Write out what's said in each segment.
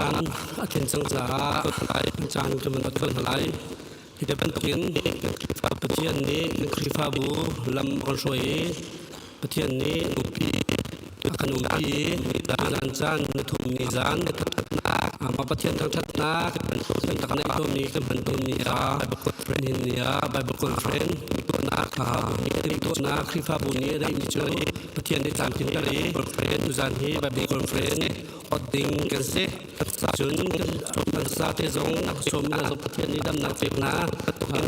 Caan a tlin cang caah caan kan van ot hna lai. Hi te bantukin Pathian nih kan Khrihfabu lam a kan hruai i Pathian nih a kan umpi i zan caan ni thum ni zan mah Pathian thangṭhatnak kan tak neih tawnmi kan hman tawnmi ah nihin ni ah Bible conference tuahnak Khrihfabu nih a neihmi cu Pathian nih tlamtlinter i tuzan hi Bible conference ot ding kan si. Cun kan zate zong sawm hna zong Pathian nih damnak pek hna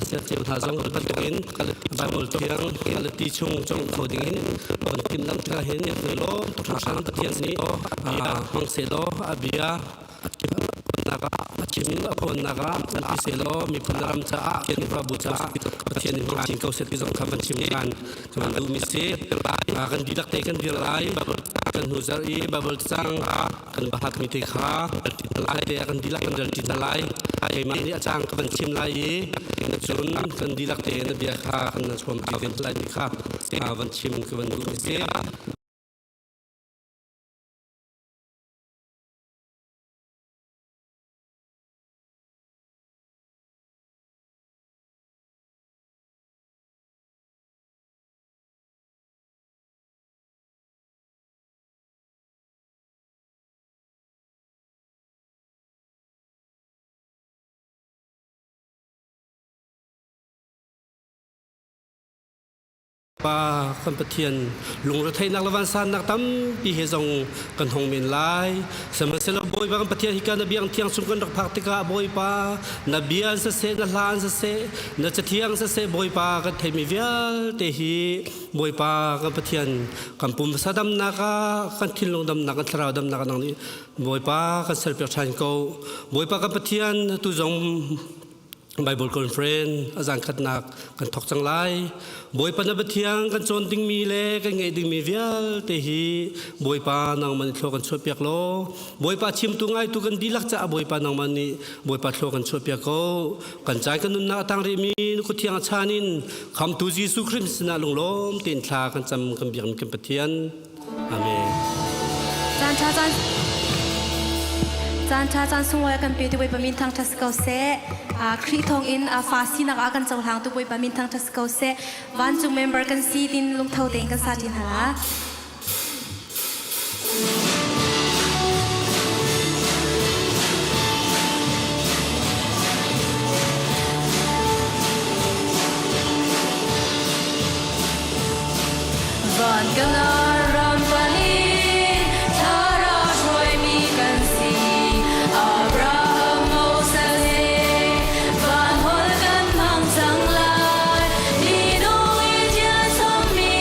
siat cio hna zong bantukin Bible thiang ti chung cong kho dingin kan timhlamh tikah hin lawm tuk hringhran Pathian nih hmang sehlaw a bia a chim in a phuannak ah kan ti sehlaw miphun ram caah Khrihfabu caah Pathian nih hmang chin ko seh ti zong kha van chim ṭhan kan duhmi si. Kan dihlak te kan dir lai kan hnu zarh i Bible cang kan bahatmi te kha lai te kan dihlak kan rel ṭi hna lai. Keimah nih a cang ka van chim lai i cun kan dihlak te na bia kha kan chuampi ve lai ti kha van chim ka van duhmi si. Pa kan Pathian lungretheihnak le vansannak tampi he zong kan hong men lai. Sihmanhsehlaw Bawipa kan Pathian hika na biakinn thiang chung kan rak phak tikah Bawipa na bia an siseh, na hla an siseh, na cathiang siseh Bawipa kan theimi vialte hi Bawipa kan Pathian kan pumsa damnak ah kan thinlung damnak kan thlarau damnak ah nang nih Bawipa kan serpiak ṭhan ko. Bawipa kan Pathian tu zong Bible conference a zan khatnak kan thok cang lai. Bawipa na Pathian kan cawn dingmi le kan ngeih dingmi vialte hi Bawipa nangmah nih thlua kan chuahpiak law Bawipa chimtu ngaitu kan dihlak caah Bawipa nangmah nih Bawipa thlua kan chuahpiak ko. Kan caan kan nunnak a tang rihmi na thiang a chan in Khamtu Jesuh Christ sinah lunglawm tein thla kan cam kan biakmi kan Pathian. Amen. Caan ṭha caan Caan ṭha caan sunglawi a kan petu Bawipa min thangṭhat si ko seh. Khrih thawngin fa sinak ah kan cohlangtu Bawipa min thangṭhat si ko seh. Vancung member kan si tin lungtho tein kan sa ṭi hna la. Van kan ram panin thara hruaimi kan si Abraham Moses he van hol kan hmang cang lai minung i ṭial chommi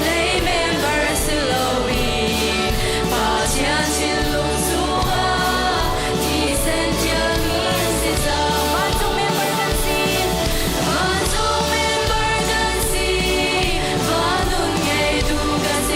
lei member si loin Pathian thinlung chungah thisen ṭialmi si cang vancung member kan si Vancung member kan si, van nun ngeitu kan si.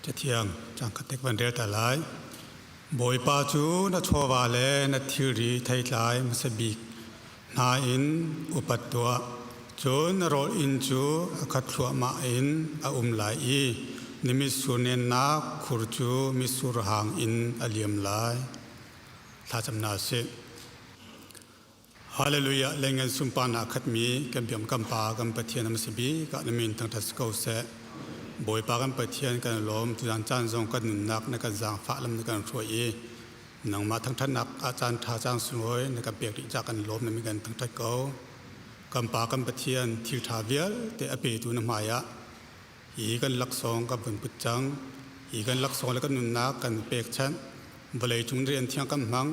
Cathiang cangkhat tek van rel ta lai. Bawipa cu na chawva le na thilri theitlai hmasa bik hna in upat tuah. Cun na rawl inn cu a khat thluahmah in a um lai i na mitsur nennak khur cu mitsur hang in a liam lai. Thlacamnak sih. Hallelujah lengen sunparnak khatmi kan biam kan pa kan Pathian am si bi ka na min thangthat si ko seh. Bawipa kan Pathian kan lawm tuzan caan zong kan nunnak na kan zaangfah lam na kan hruai i nangmah thangthatnak ah caan tha caan sunglawi na kan pek rih ca kan lawm na min kan thangthat ko. Kan pa kan Pathian thil tha vialte a petu na hmai ah hi kan laksawng kan vun put cang. Hi kan laksawng le kan nunnak kan pekchanh. Vawlei cung rian thiang kan hmang.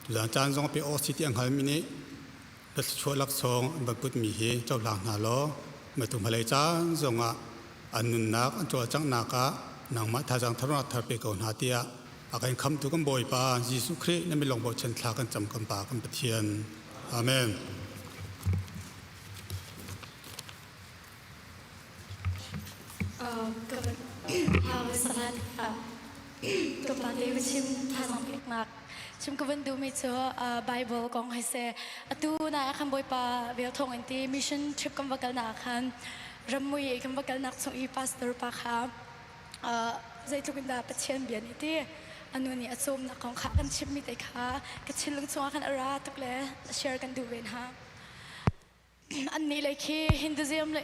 Tuzan caan zong pe awk si ti a hngalmi nih na thluachuah laksawng an van putmi hi cohlang hna law matu hmalei caan zongah an nunnak an cawlcanghnak ah nangmah thazaang tharnak thar pe ko hna tiah a kan khamtu kan Bawipa Jesuh Khrih na milong bochan thla kan cam kan Pa kan Pathian. Amen. Ka pa te ka chim thazang peknak chim ka van duhmi cu Bible kong hi si. Atu na khan Bawipa vel thawng in ti mission trip kan va kalnak khan rammui kan va kalnak chung i pastor pa kha zeitluk in dah Pathian bia nih ti anu nih a cawmnak kong kha kan chimmi te kha ka thinlung chungah khan a ra tuk le share kan duh ve hna. Annih lei khi Hinduism le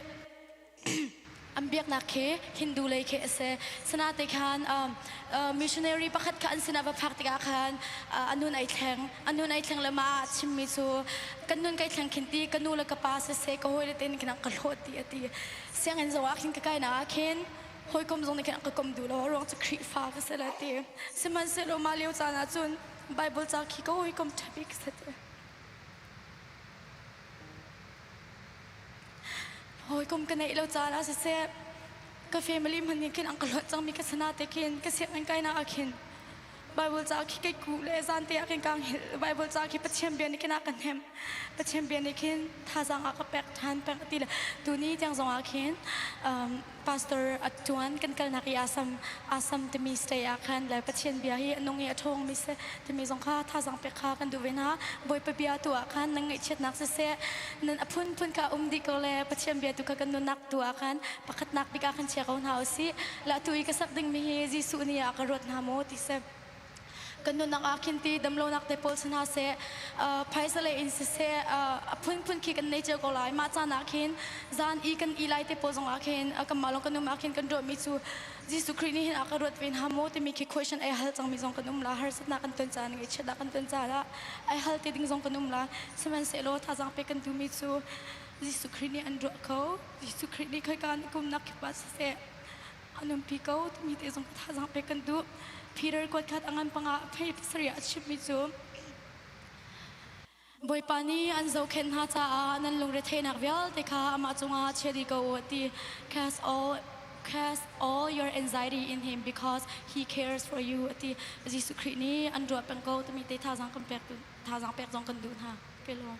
an biaknak khi Hindu lei khi a si. Sanate khan missionary pakhat kha an sinah va phak tikah khan a nun ai thleng. A nun ai thleng le mah ah chimmi cu kan nun kai thleng khin ti ka nu le ka pa siseh ka hawile tein khin an ka hlawt ti a ti. Sianginn zong ah khin ka kainak ah khin hawikom zong nih khin an ka kom duh lo a ruang cu Khrihfa ka si la ti. Sihmanhsehlaw mah lio caan ah cun Bible ca khi ka hawikom ṭha bik a si ti. Hawikom ka neih lo caan ah siseh, ka family hmanh nih khin an ka hlawt cangmi ka sana te khin ka sianginn kainak ah khin Bible ca khi kai kuh le zan te ah khin kaa hngilh. Bible ca khi Pathian bia nih khin a ka hnemh. Pathian bia nih khin thazaang a ka pek ṭhan peng ti le tuni tiang zong ah khin pastor a ṭuan kan kalnak i Assam Assam timi state ah khan le Pathian bia hi a nung i a ṭhawngmi si timi zong kha thazaang pek kha kan duh ve hna. Bawipa bia tu ah khan nan ngaihchiatnak siseh nan a phunphun kha um dih ko le Pathian bia tu kha kan nunnak tu ah khan pakhatnak bik ah khan chia ko hna usih. La tu i ka sak dingmi hi Jesuh nih a ka ruat hna maw ti si. Kan nunnak ah khin ti damlonak te pawl si hna seh phaisa lei in siseh a phunphun khi kan nei cio ko lai. Mah caan ah khin zan i kan i lai te pawl zong ah khin kanmah lawng kan um ah khin kan ruahmi cu Jesuh Khrih nih hin a ka ruat ve hna maw timi khi question ai hal cangmi zong kan um la. Harsatnak kan ton caan, ngaihchiatnak kan ton caan ah ai hal te ding zong kan um la. Sihmanhsehlaw thazaang pek kan duhmi cu Jesuh Khrih nih an ruah ko. Jesuh Khrih nih khoika na kumnak kip ah siseh a nunpi ko timi te zong thazaang pek kan duh. Peter kuatkhat a ngan panga phei pasarih a chimmi cu Bawipa nih an zohkhenh hna caah nan lungretheihnak vialte kha amah cungah chia dih ko u a ti. Cast all your anxiety in him because he cares for you a ti. Jesuh Khrih nih an ruah peng ko timi te thazaang kan pek thazaang pek zong kan duh hna. Ke lawm.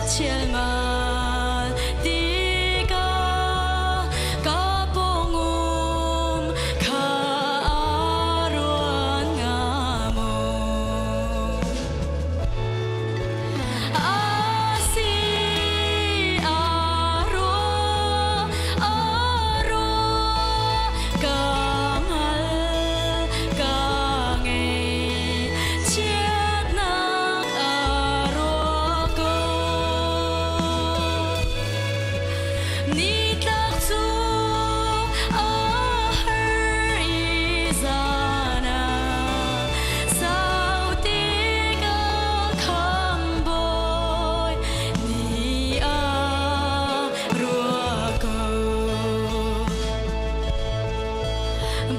Chialmal tikah ka pawngum kha a ruan hnga maw? A si a ruah, a ruah, ka hngal, ka ngei. Chiatnak a ruah ko. Nitlak cu a har i zan ah sau tikah khambawi nih a ruah ko.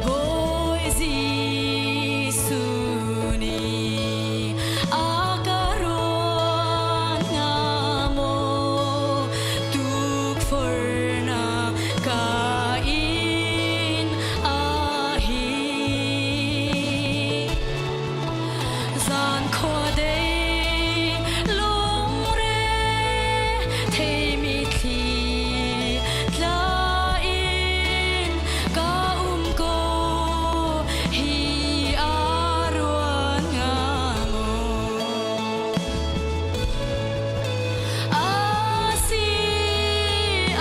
Bawi Jesuh nih a ka ruat hnga maw? Tukforhnak ka in a hi. Zan khuadei lungre theimi thli tla in ka um ko hi a ruan hnga maw? A si a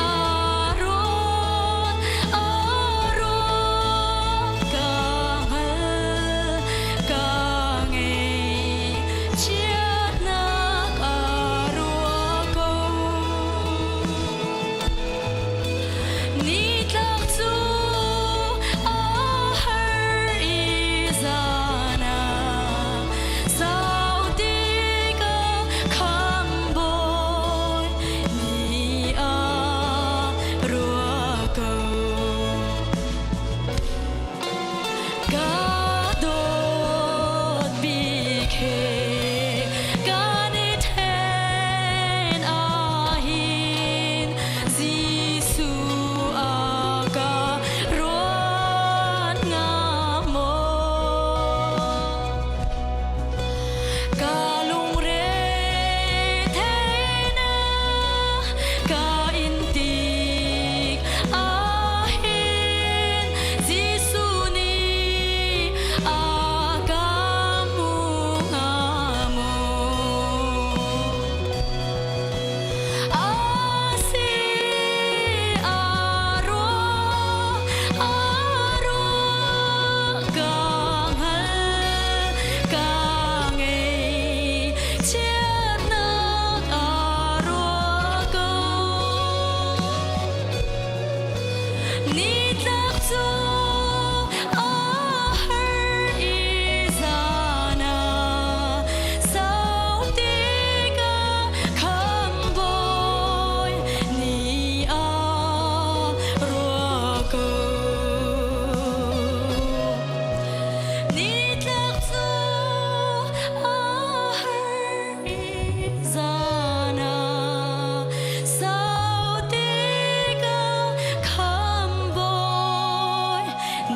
ruat, a ruat ka hngal, ka ngei. Chiatnak a ruah ko. Nitlak cu a har i zan ah sau tikah khambawi nih a ruah ko. Ka dawt bik he kan i ṭhen ahhin Jesuh a ka ruat hnga maw? Ka lungre theihnak ka in tik ahhin Jesuh nih a ka hmu hnga maw? A si a ruah, a ruah ka hngal, ka ngei. Chiatnak a ruah ko. Nitlak cu a har i zan ah sau tikah khambawi nih a ruah ko. Nitlak cu a har i zan ah sau tikah khambawi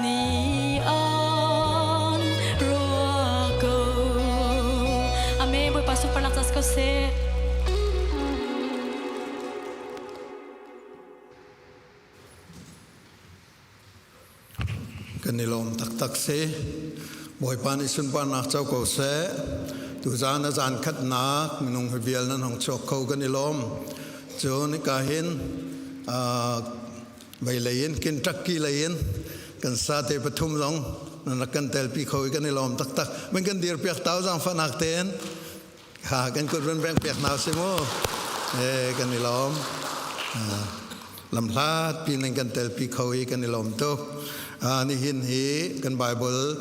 nih an ruah ko. Amen. Bawipa sunparnak ca si ko seh. Kan i lawm taktak si. Bawipa nih sunparnak co ko seh. Tuzaan a zan khatnak minung hi vial nan hong chuak kho kan i lawm. Cun hika hin vei lei in Kentucky lei in kan sate pathum zong nan rak kan telpi kho i kan i lawm taktak. Man kan dir piak tau zaangfahnak tein Ha kan kut run beng piak hna si mu. Eh kan i lawm. Lamhlat pi nan kan telpi kho i kan i lawm tuk. Nihin hi kan Bible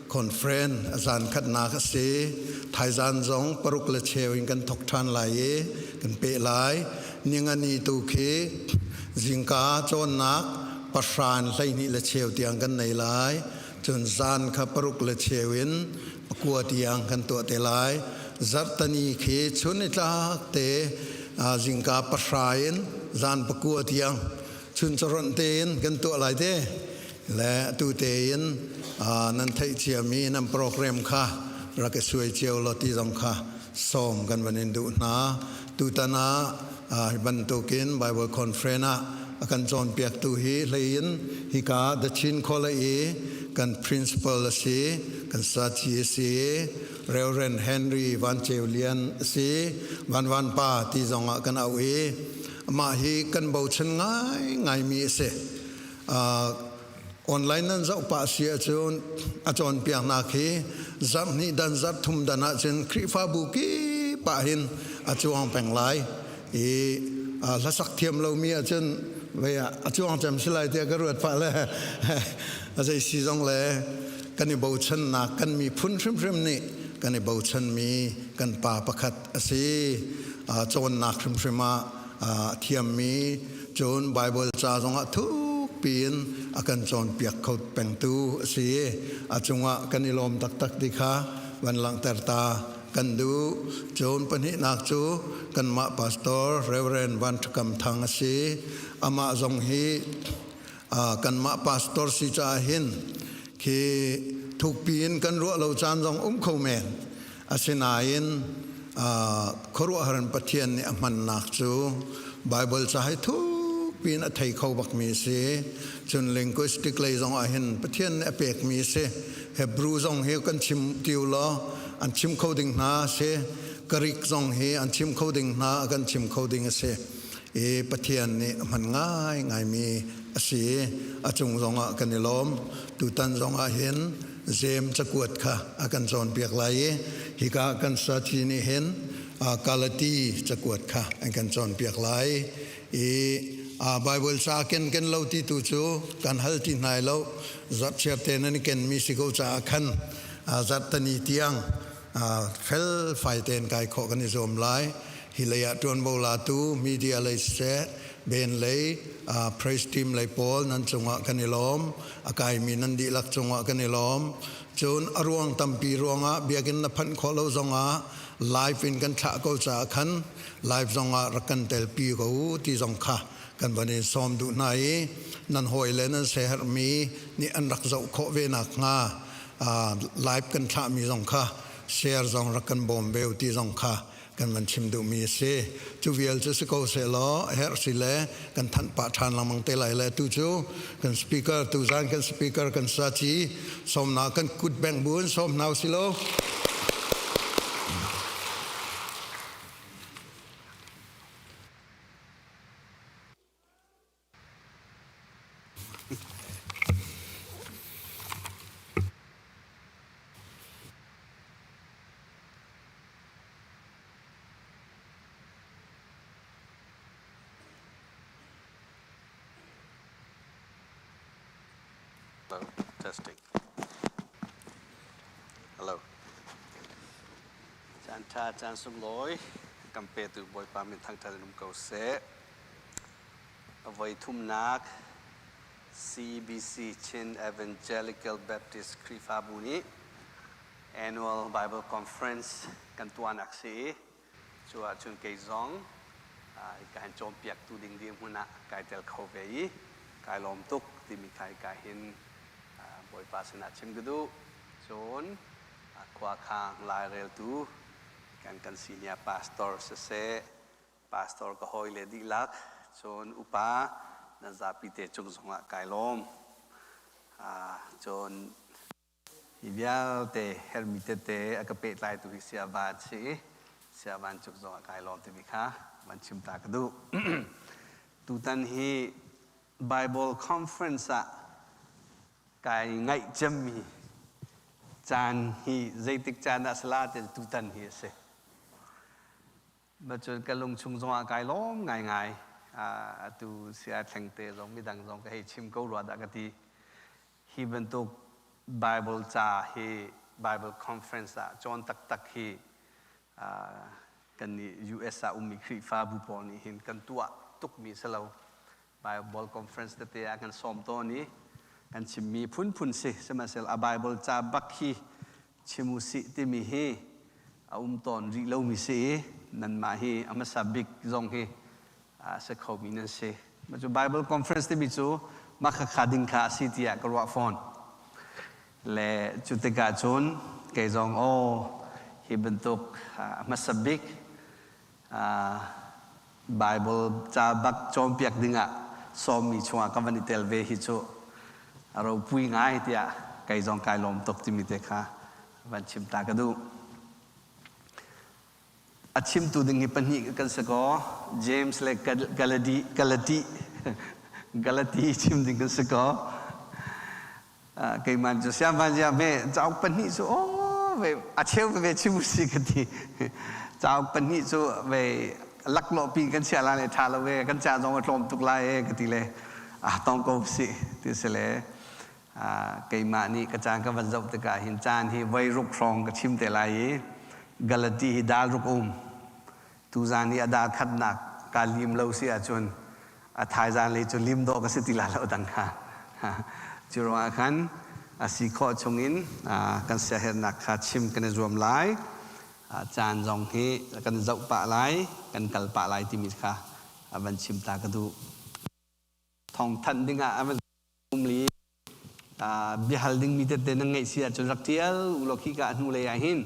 conference a zan khatnak a si. Thaizan zong paruk le cheu in kan thok ṭhan lai i kan peh lai. Ningani tu khi zingka cawnnak pahran 12 le cheu tiang kan nei lai. Cun zan kha paruk le cheu in pakua tiang kan tuah te lai. Zarhtani khi chun i tlak te zingka pahra in zan pakua tiang chun caronh tein kan tuah lai te. Le atu tein nan theih ciami nan program kha rak i suai cio law ti zong kha sawm kan van in duh hna. Tutan ah hi bantukin Bible Conference ah a kan cawnpiaktu hi hleiin hika The Chin College i kan principal a si, kan saci a si, Reverend Henry Van Ceu Lian a si, Van Van Pa ti zongah kan auh i amah hi kan bochan ngaingaimi a si. Online nan zoh pah si ahcun a cawnpiaknak hi zarh hnih dan zarh thum dan ahcun Khrihfabu kip ah hin a cuang peng lai i hlasak thiam lomi ahcun vei ah a cuang cem si lai tiah ka ruat pah le a zei si zong le kan i bochannak kan miphun hrimhrim nih kan i bochanmi kan pa pakhat a si. Cawnnak hrimhrim ah a thiammi cun Bible ca zongah thukpi in a kan cawnpiak kho pengtu a si i a cungah kan i lawm taktak ti kha van langhter ta kan duh. Cun pahnihnak cu kanmah pastor Reverend Van Ṭha Kam Thang a si. Amah zong hi kanmah pastor si caah hin khi thukpi in kan ruah lo caan zong um kho men. Asinain khuaruahhar in Pathian nih a hmannak cu Bible ca hi thukpi in a thei kho bakmi a si. Cun linguistic lei zong ah hin Pathian nih a pekmi a si. Hebrew zong hi kan chim tiu law an chim kho ding hna a si. Greek zong hi an chim kho ding hna a kan chim kho ding a si. I Pathian nih a hman ngaingaimi a si. A cung zongah kan i lawm. Tutan zongah hin Jeim cakuat kha a kan cawnpiak lai i hika kan saci nih hin Galati cakuat kha an kan cawnpiak lai i Bible ca ken ken lo ti tu cu kan hal ti hnai lo zarhchiar te nan i kenmi si ko caah khan zarhtani tiang fel fai tein kai khawh kan i zuam lai. Hi lei ah ṭuanvo latu media lei siseh ben lei praise team lei pawl nan cungah kan i lawm. A kaimi nan dihlak cungah kan i lawm. Cun a ruang tampi ruangah biakinn na phanh khawh lo zongah live in kan thlah ko caah khan live zongah rak kan telpi ko u ti zong kha kan van in sawm duh hna i nan hawi le nan seherhmi nih an rak zoh khawh ve nakhnga live kan thlahmi zong kha share zong rak kan bawm ve u ti zong kha kan van chim duhmi a si. Cu vial cu si ko sehlaw a herh si le kan thanh pah ṭhan lengmang te lai le tu cu kan speaker tuzan kan speaker kan saci sawmna kan kut bengh bu in sawm hna usih law. Hello, testing. Hello. Caan ṭha, caan sunglawi kan petu Bawipa min thangṭhat in um ko seh. A voi thumnak CBC Chin Evangelical Baptist Khrihfabu nih Annual Bible Conference kan tuahnak si i cu ahcun kei zong ka hin cawnpiaktu ding dirhmun ah kai tel kho ve i kai lawm tuk timi kha hika hin Bawipa sinah chim ka duh. Cun khuakhang laireltu kan kan senior pastor siseh Pastor ka hawile dihlak, cun upa nan zapite cung zongah kai lawm. Cun hi vialte herhmi tete a ka pehtlaitu hi Saya Van si i Saya Van cung zongah kai lawm timi kha van chim ta ka duh. Tutan hi Bible conference ah kai ngaih cemmi caan hi zeitik caan dah sala ti tutan hi a si. Cun ka lungchung zongah kai lawm ngaingai. Atu saya thlengte zong midang zong ka hei chim ko rua dah ka ti. Hi bantuk Bible ca hi Bible conference ah cawn taktak hi kan nih US ah ummi Khrihfabu pawl nih hin kan tuah tukmi si lo. Bible conference tete ah kan sawm tawn i kan chimmi phunphun si. Sihmanhsehlaw a Bible ca bak hi chim u sih timi hi a um tawn rih lomi si i nanmah hi a hmasa bik zong hi a si khomi nan si. Cu Bible conference timi cu mah khakha ding kha a si tiah ka ruah fawn. Le cu tikah cun kei zong aw hi bantuk a hmasa bik Bible ca bak cawnpiak dingah sawmmi chungah ka van i tel ve hi cu a ropui ngai tiah kei zong kai lawm tuk timi te kha van chim ta ka duh. A chimtu ding hi pahnih kan si kaw James le Galati Galati Galati chim ding kan si kaw keimah cu siangvan zia ve cauk pahnih cu aw ve a cheu ve chim si ka ti cauk pahnih cu ve laklawh pi kan chia la le tha lo ve kan ca zong a tlawm tuk lai e ka ti le a tong ko si ti si le keimah nih ka caan ka van zoh tikah hin caan hi voi ruk hrawng ka chim te lai i Galati hi dal ruk um tuzan hi a dal khatnak ka lim lo si ahcun a thaizan lei cu lim dawh ka si ti la lo dang kha cu ruangah khan a si khawh chungin kan siaherhnak kha chim kan i zuam lai caan zong hi kan zoh pah lai kan kal pah lai timi kha a van chim ta ka duh thawngthanh dingah a van um li biahal dingmi tete na ngeih si ahcun rak ṭial ulaw khika a hnulei ah hin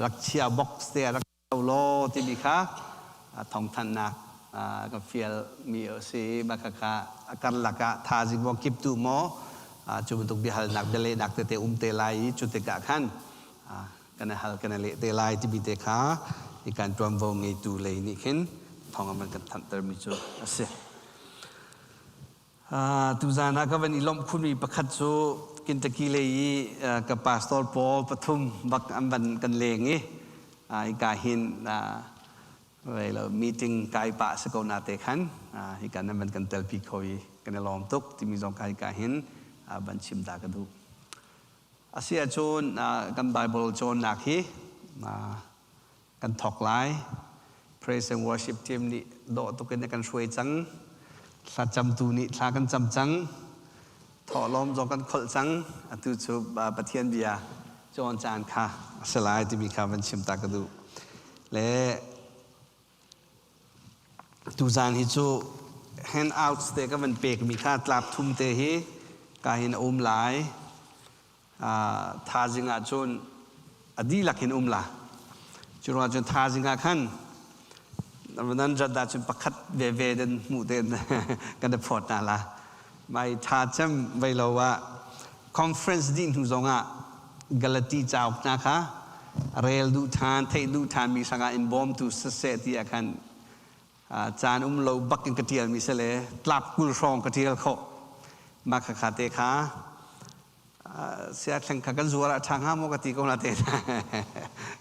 rak chia box te ah rak law timi kha thawngthanhnak ka fialmi a si mah khakha a karlak ah thaizing maw kiptuh maw cu bantuk biahalnak bialehnak tete um te lai i cu tikah khan kan i hal kan i leh te lai timi te kha hi kan ṭuanvo ngeitu lei nih khin thawng an kan thanhtermi cu a si. Tuzaan ah ka van i lawmh khunmi pakhat cu Kentucky lei i ka pastor pawl pathum bak an van kan leng i hika hin lo meeting kai pah si ko na te khan hika nan van kan telpi kho i kan i lawm tuk timi zong kha hika hin van chim ta ka duh. Asi ahcun kan Bible cawnnak hi kan thawk lai. Praise and worship team nih dawh tuk in a kan hruai cang. Thlacamtu nih thla kan cam cang. Thawhlawm zong kan kholh cang. Atu cu Pathian bia cawn caan kha a si lai timi kha van chim ta ka duh. Le tuzaan hi cu handouts te ka van pekmi kha tlap thum te hi ka hin a um lai. Thazing ah cun a dihlak in um la. Cu ruangah cun thazing ah khan nan rat ahcun pakhat veve nan hmuh te kan i phawt hna la. Mai tha cem vei lo ah conference dih hnu zongah Galati cauk hna kha rel duh ṭhan, theih duh ṭhan mi hrangah in bawmtu siseh ti ah khan caan um lo bak in ka ṭialmi si le tlap 20 hrawng ka ṭial khawh. Mah khakha te kha sia thleng kha kan zuar ah ṭha hnga maw ka ti ko na te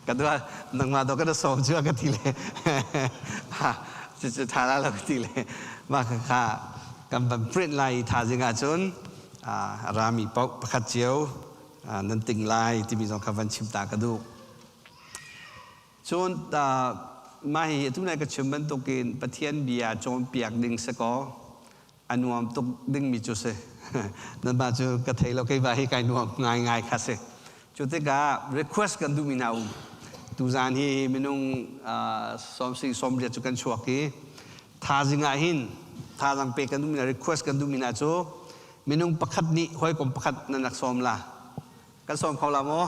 ka dua nangmah do ka sawm cu ka ti le cucu ṭha la lo ka ti le mah kha kan van print lai i thazing ah cun rami paoh pakhat cio nan ting lai timi zong kha van chim ta ka duh. Cun mah hi atu nai ka chim bantukin Pathian bia cawnpiak ding si kaw a nuam tuk dingmi cu si. Nanmah cu ka thei lo keimah hi kai nuam ngaingai kha si. Cu tikah request kan duhmi hna um. Tuzaan hi minung sawmsing sawmriat cu kan chuak i thazing ah hin thazang pe kan duhmi hna request kan duhmi hna cu minung pakhat nih hawikom pakhat nan rak sawm la. Kan sawm kho la maw?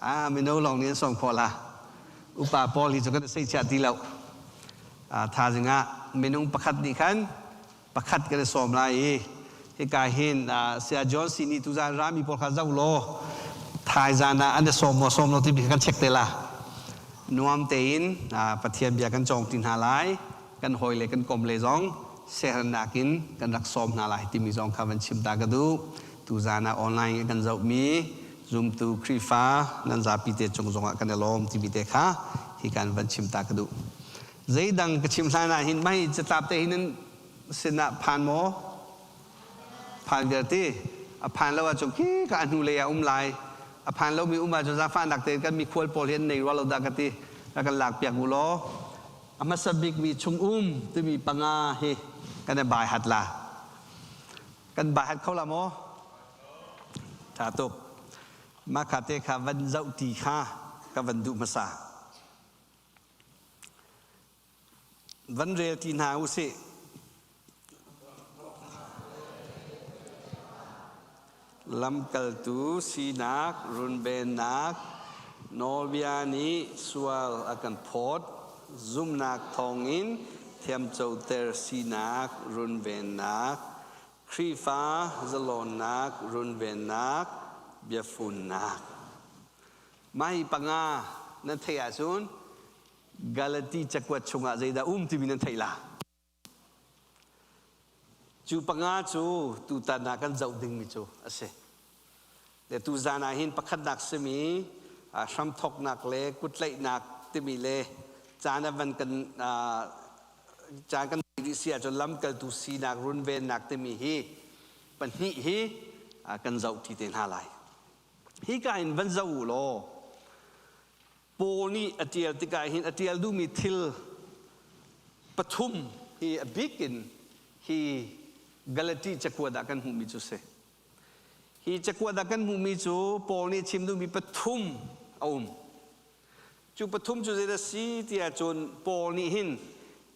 Ah, mino lawng nih an sawm khawh la. Upa pawl hi cu kan sei chia ti lo. Thazing ah minung pakhat nih khan pakhat kan i sawm lai i hika hin Saya John C nih tuzaan rami pawl kha zoh law thaizaan ah an i sawm maw sawm lo timi kha kan check te la. Nuam tein Pathian bia kan cawng ti hna lai. Kan hawi le kan kom le zong siaherhnak in kan rak sawm hna lai timi zong kha van chim ta ka duh. Tuzaan ah online in kan zohmi zumtu Khrihfa nan zapi te cung zongah kan i lawm timi te kha hi kan van chim ta ka duh. Zeidang ka chim hlan ah hin mah hi catlap te hi nan sinah phan maw? Phan vialte a phan lo ahcun khi ka a hnu lei ah um lai. A phan lomi um ahcun zaangfahnak tein kan mikhual pawl hi an nei rua lo dah ka ti. Rak kan lak piak u law. A hmasa bikmi chung um timi panga hi kan i bai hat la. Kan bai hat kho la maw? Ṭha tuk. Mah kha te kha van zoh ti kha ka van duh hmasa. Van rel ti hna u sih. Lamkaltu sinak runvennak nawlbia nih sual a kan phawt. Zumnak thawngin thiamcoter sinak runvennak, Khrihfa zalawnnak runvennak, biafunnak. Mah hi panga nan theih ahcun Galati cakuat chungah zeidah um timi nan theih la. Cu panga cu tutan ah kan zoh dingmi cu a si. Le tuzan ah hin pakhatnak simi hramthawknak le kutlaihnak timi le caan a van kan caan kan rih si ahcun lamkaltu sinak runvennak timi hi pahnih hi kan zoh ṭi te hna lai. Hika in van zoh u law Paul nih a ṭial tikah hin a ṭial duhmi thil pathum hi a bik in hi Galati cakuat ah kan hmuhmi cu si. Hi cakuat ah kan hmuhmi cu Paul nih chim duhmi pathum a um. Cu pathum cu zeidah si tiah cun Paul nih hin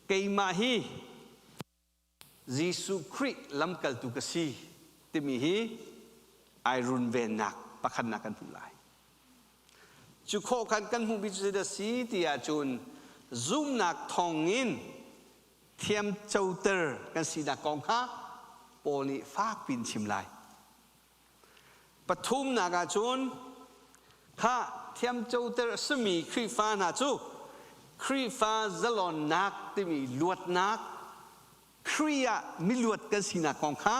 keimah hi Jesuh Khrih lamkaltu ka si timi hi ai runvennak pakhatnak kan hmuh lai. Cu khawh khan kan hmuhmi cu zeidah si ti ahcun zumhnak thawngin thiamcoter kan sinak kong kha Paul nih fakpi in chim lai. Pathumnak ahcun kha thiamcoter a simi Khrihfa hna cu Khrihfa zalonnak timi luatnak Khrih ah miluat kan sinak kong kha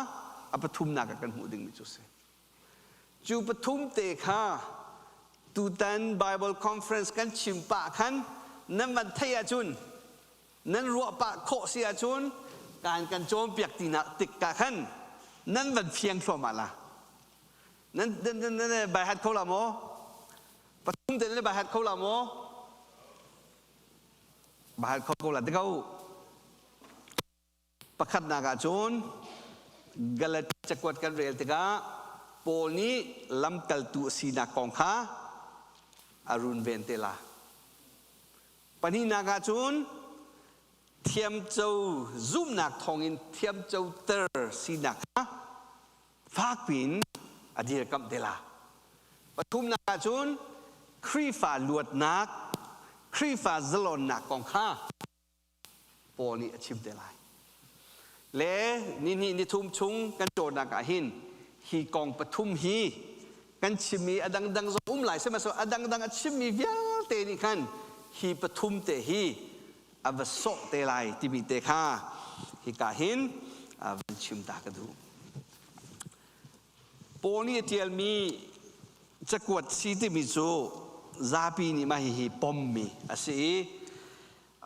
a pathumnak ah kan hmuh dingmi cu a si. Cu pathum te kha tutan Bible conference kan chim pah khan nan van theih ahcun nan ruah pah khawh si ahcun kan kan cawnpiak tinak tik ka khan nan van fiang thluahmah la nan nan nan nan bai hat kho la maw pathum te nan bai hat kho la maw bai hat kho ko la te ko Pakhatnak ah cun Galat cakuat kan rel tikah Paul nih lamkaltu a sinak kong kha a runven te la. Pahnihnak ah cun thiamco zumhnak thawngin thiamcoter sinak kha fakpi in a dirkamh te la. Pathumnak ah cun Khrihfa luatnak, Khrihfa zalonnak kong kha Paul nih a chim te lai. Le nihnih nithum chung kan cawnnak ah hin hi kong pathum hi kan chimmi a dangdang zong um lai sihmanhsehlaw a dangdang a chimmi vialte nih khan hi pathum te hi a va sawh te lai timi te kha hika hin van chim ta ka duh. Paul nih a ṭialmi cakuat si timi cu zapi nih mah hihi pommi a si i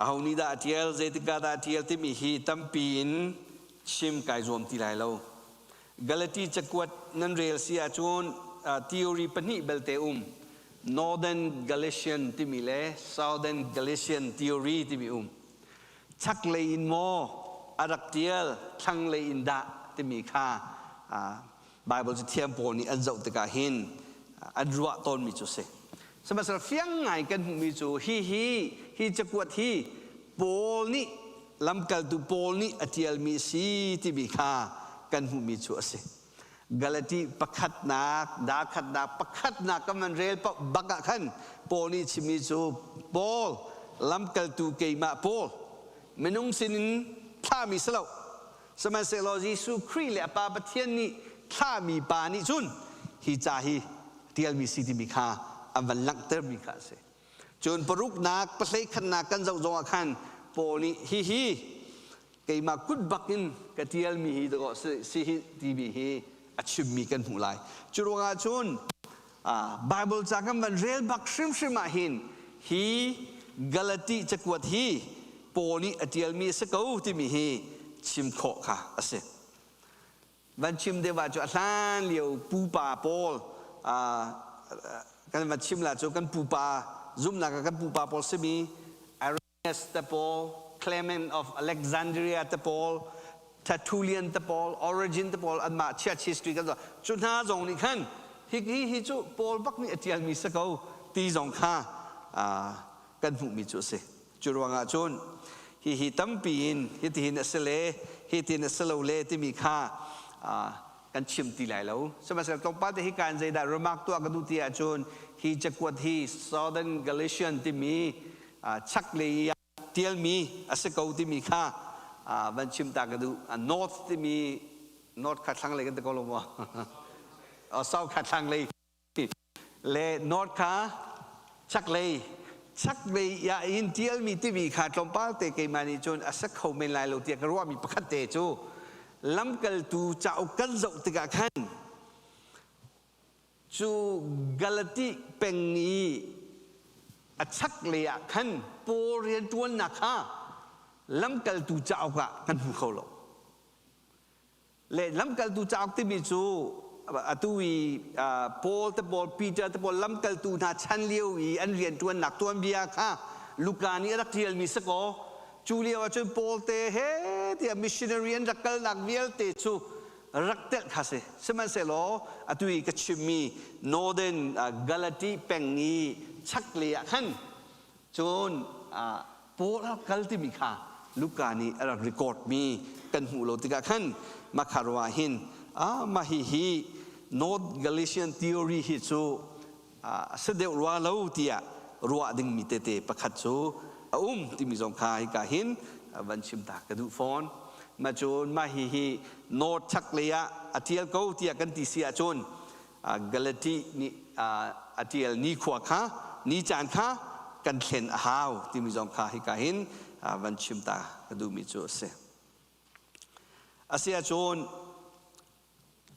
aho nih dah a ṭial, zeitik ah dah a ṭial timi hi tampi in chim kai zuam ti lai lo. Galati cakuat nan rel si ahcun theory pahnih belte um. Northern Galatian timi le Southern Galatian theory timi um. Chaklei in maw a rak ṭial, thlanglei in dah timi kha Bible cu thiam pawl nih an zoh tikah hin an ruah tawnmi cu si. Sihmanhsehlaw fiang ngai kan hmuhmi cu hi hi hi cakuat hi Paul nih lamkaltu Paul nih a ṭialmi si timi kha kan hmuhmi cu a si. Galati pakhatnak, dakhatnak, pakhatnak kan van rel paoh bak ah khan Paul nih chimmi cu Paul lamkaltu keimah Paul minung sinin thlahmi si lo sihmanhsehlaw Jesuh Khrih le a Pa Pathian nih thlahmi pa nih cun hi ca hi tialmi si timi kha an van langhtermi kha a si. Cun paruknak, pahleikhatnak kan zoh zong ah khan Paul nih hihi keimah kut bak in ka tialmi hi dawh si hi timi hi a chimmi kan hmuh lai. Cu ruangah cun Bible ca kan van rel bak hrimhrim ah hin hi Galati cakuat hi Paul nih a tialmi a si ko timi hi chim khawh kha a si. Van chim deuh ah cu a hlan lio pupa pawl kan van chim la cu kan pupa zumhnak ah kan pupa pawl simi Irenaeus te pawl, Clement of Alexandria te pawl, Tertullian te pawl, Origen te pawl anmah church history kan zoh. Cu hna zong nih khan hi hi hi cu Paul bak nih a ṭialmi si ko ti zong kha kan hmuhmi cu a si. Cu ruangah cun hi hi tampi in hitihin a si le hitin a si lo le timi kha kan chim ti lai lo. Sihmanhsehlaw tlawmpal te hi kaan zeidah remark tuah ka duh ti ahcun hi cakuat hi Southern Galatian timi chaklei ah tialmi a si ko timi kha van chim ta ka duh. North timi North kha thlanglei kan ti ko lo maw? South kha thlanglei le North kha chaklei chaklei ya in tialmi timi kha tlawmpal te keimah nih cun a si kho men lai lo tiah ka ruahmi pakhat te cu lamkaltu cauk kan zoh tikah khan Cu Galati peng i a chaklei ah khan Paul rianṭuannak kha lamkaltu cauk ah kan hmu kho lo. Le lamkaltu cauk timi cu atu i Paul te pawl, Peter te pawl lamkaltu hna chan lio i an rianṭuannak tuanbia kha Luka nih a rak ṭialmi si kaw, cu lio ah cun Paul te he tiah missionary an rak kalnak vialte cu rak telh kha si. Sihmanhsehlaw atu i ka chimmi Northern Galati peng i chaklei ah khan cun Paul a kal timi kha Luka nih a rak record mi kan hmuh lo tikah khan makha hin mah hi hi North Galatian theory hi cu a si deuh rua lo tiah ruah dingmi tete pakhat cu a um timi zong kha hika hin van chim ta ka duh fawn. Ma cun mah hi hi North chaklei ah a tial ko tiah kan ti si ahcun Galati nih a tial ni khua kha ni caan kha kan thlen a hau timi zong kha hika hin van chim ta ka duhmi cu a si. Asiahcun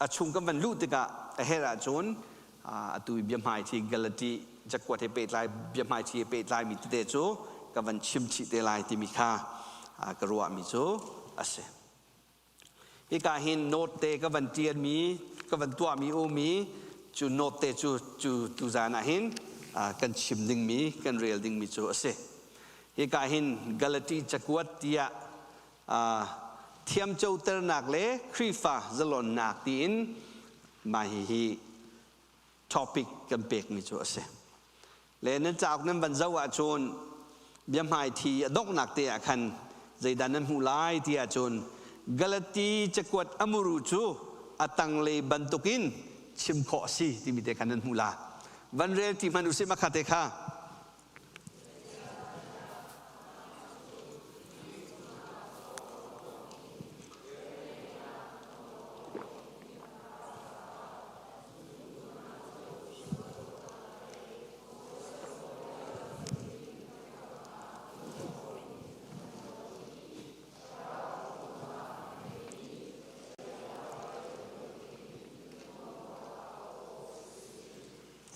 a chung kan van luh tikah a herh ahcun atu i biahmaithi Galati cakuat he pehtlai biahmaithi he pehtlaimi tete cu ka van chim chih te lai timi kha ka ruahmi cu a si. Hika hin note te ka van ṭialmi ka van tuahmi umi cu note te cu cu tuzan ah hin kan chim dingmi kan rel dingmi cu a si. Hika hin Galati cakuat tiah thiamcoternak le Khrihfa zalonnak tiin mah hihi topic kan pekmi cu a si. Le nan cauk nan van zoh ahcun biahmaithi a donghnak te ah khan zeidah nan hmuh lai ti ahcun Galati cakuat a muru cu a tanglei bantukin chim khawh a si timi te khan nan hmuh la. Van rel ti hmanh usih makha te kha.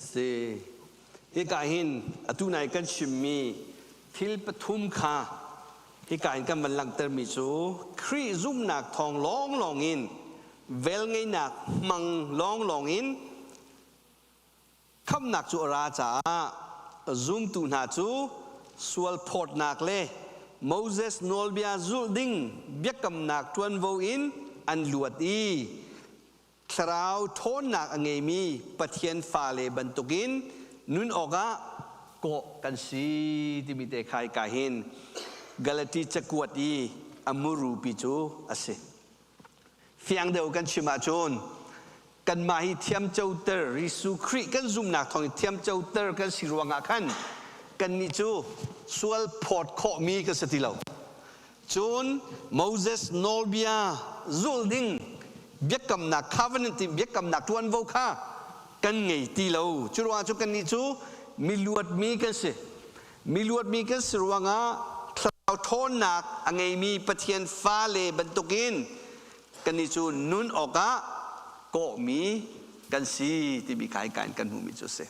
Si. Hika hin atu nai kan chimmi thil pathum kha hika in kan van langhtermi cu Khrih zumhnak thawng lawnglawng in velngeihnak hmang lawnglawng in khamhnak cu a ra caah zumtu hna cu sual phawtnak le Moses nawlbia zulh ding biakamnak ṭuanvo in an luat i Thlarau ṭhawnnak a ngeimi Pathian fale bantukin nun awkah kawh kan si timi te kha hika hin Galati cakuat i a murupi cu a si. Fiang deuh kan chim ahcun kanmah hi thiamcoter Jesuh Khrih kan zumhnak thawngin thiamcoter kan si ruangah khan kannih cu sual phawt khawhmi kan si ti lo. Cun Moses nawlbia zulh ding biakamnak covenant in biakamnak ṭuanvo kha kan ngei ti lo. Cu ruangah cu kannih cu miluatmi kan si. Miluatmi kan si ruangah thlarau ṭhawnnak a ngeimi Pathian fale bantukin kannih cu nun awkah kawhmi kan si timi kha hika in kan hmuhmi cu a si.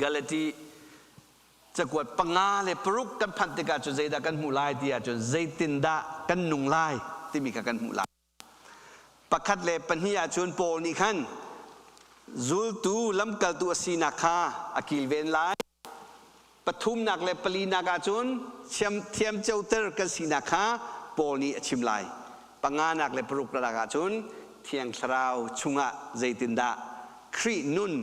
Galati Cakuat 5 le 6 kan phanh tikah cun zeidah kan hmuh lai ti ahcun zeitindah kan nung lai timi kha kan hmuh lai. 1 le 2 ahcun Paul nih khan zultu lamkaltu a sinak kha a kilven lai. 3 le 4 ahcun thiamcoter kan sinak kha Paul nih a chim lai. 5 le 6 ahcun Thiang Thlarau chungah zeitindah Khrih nun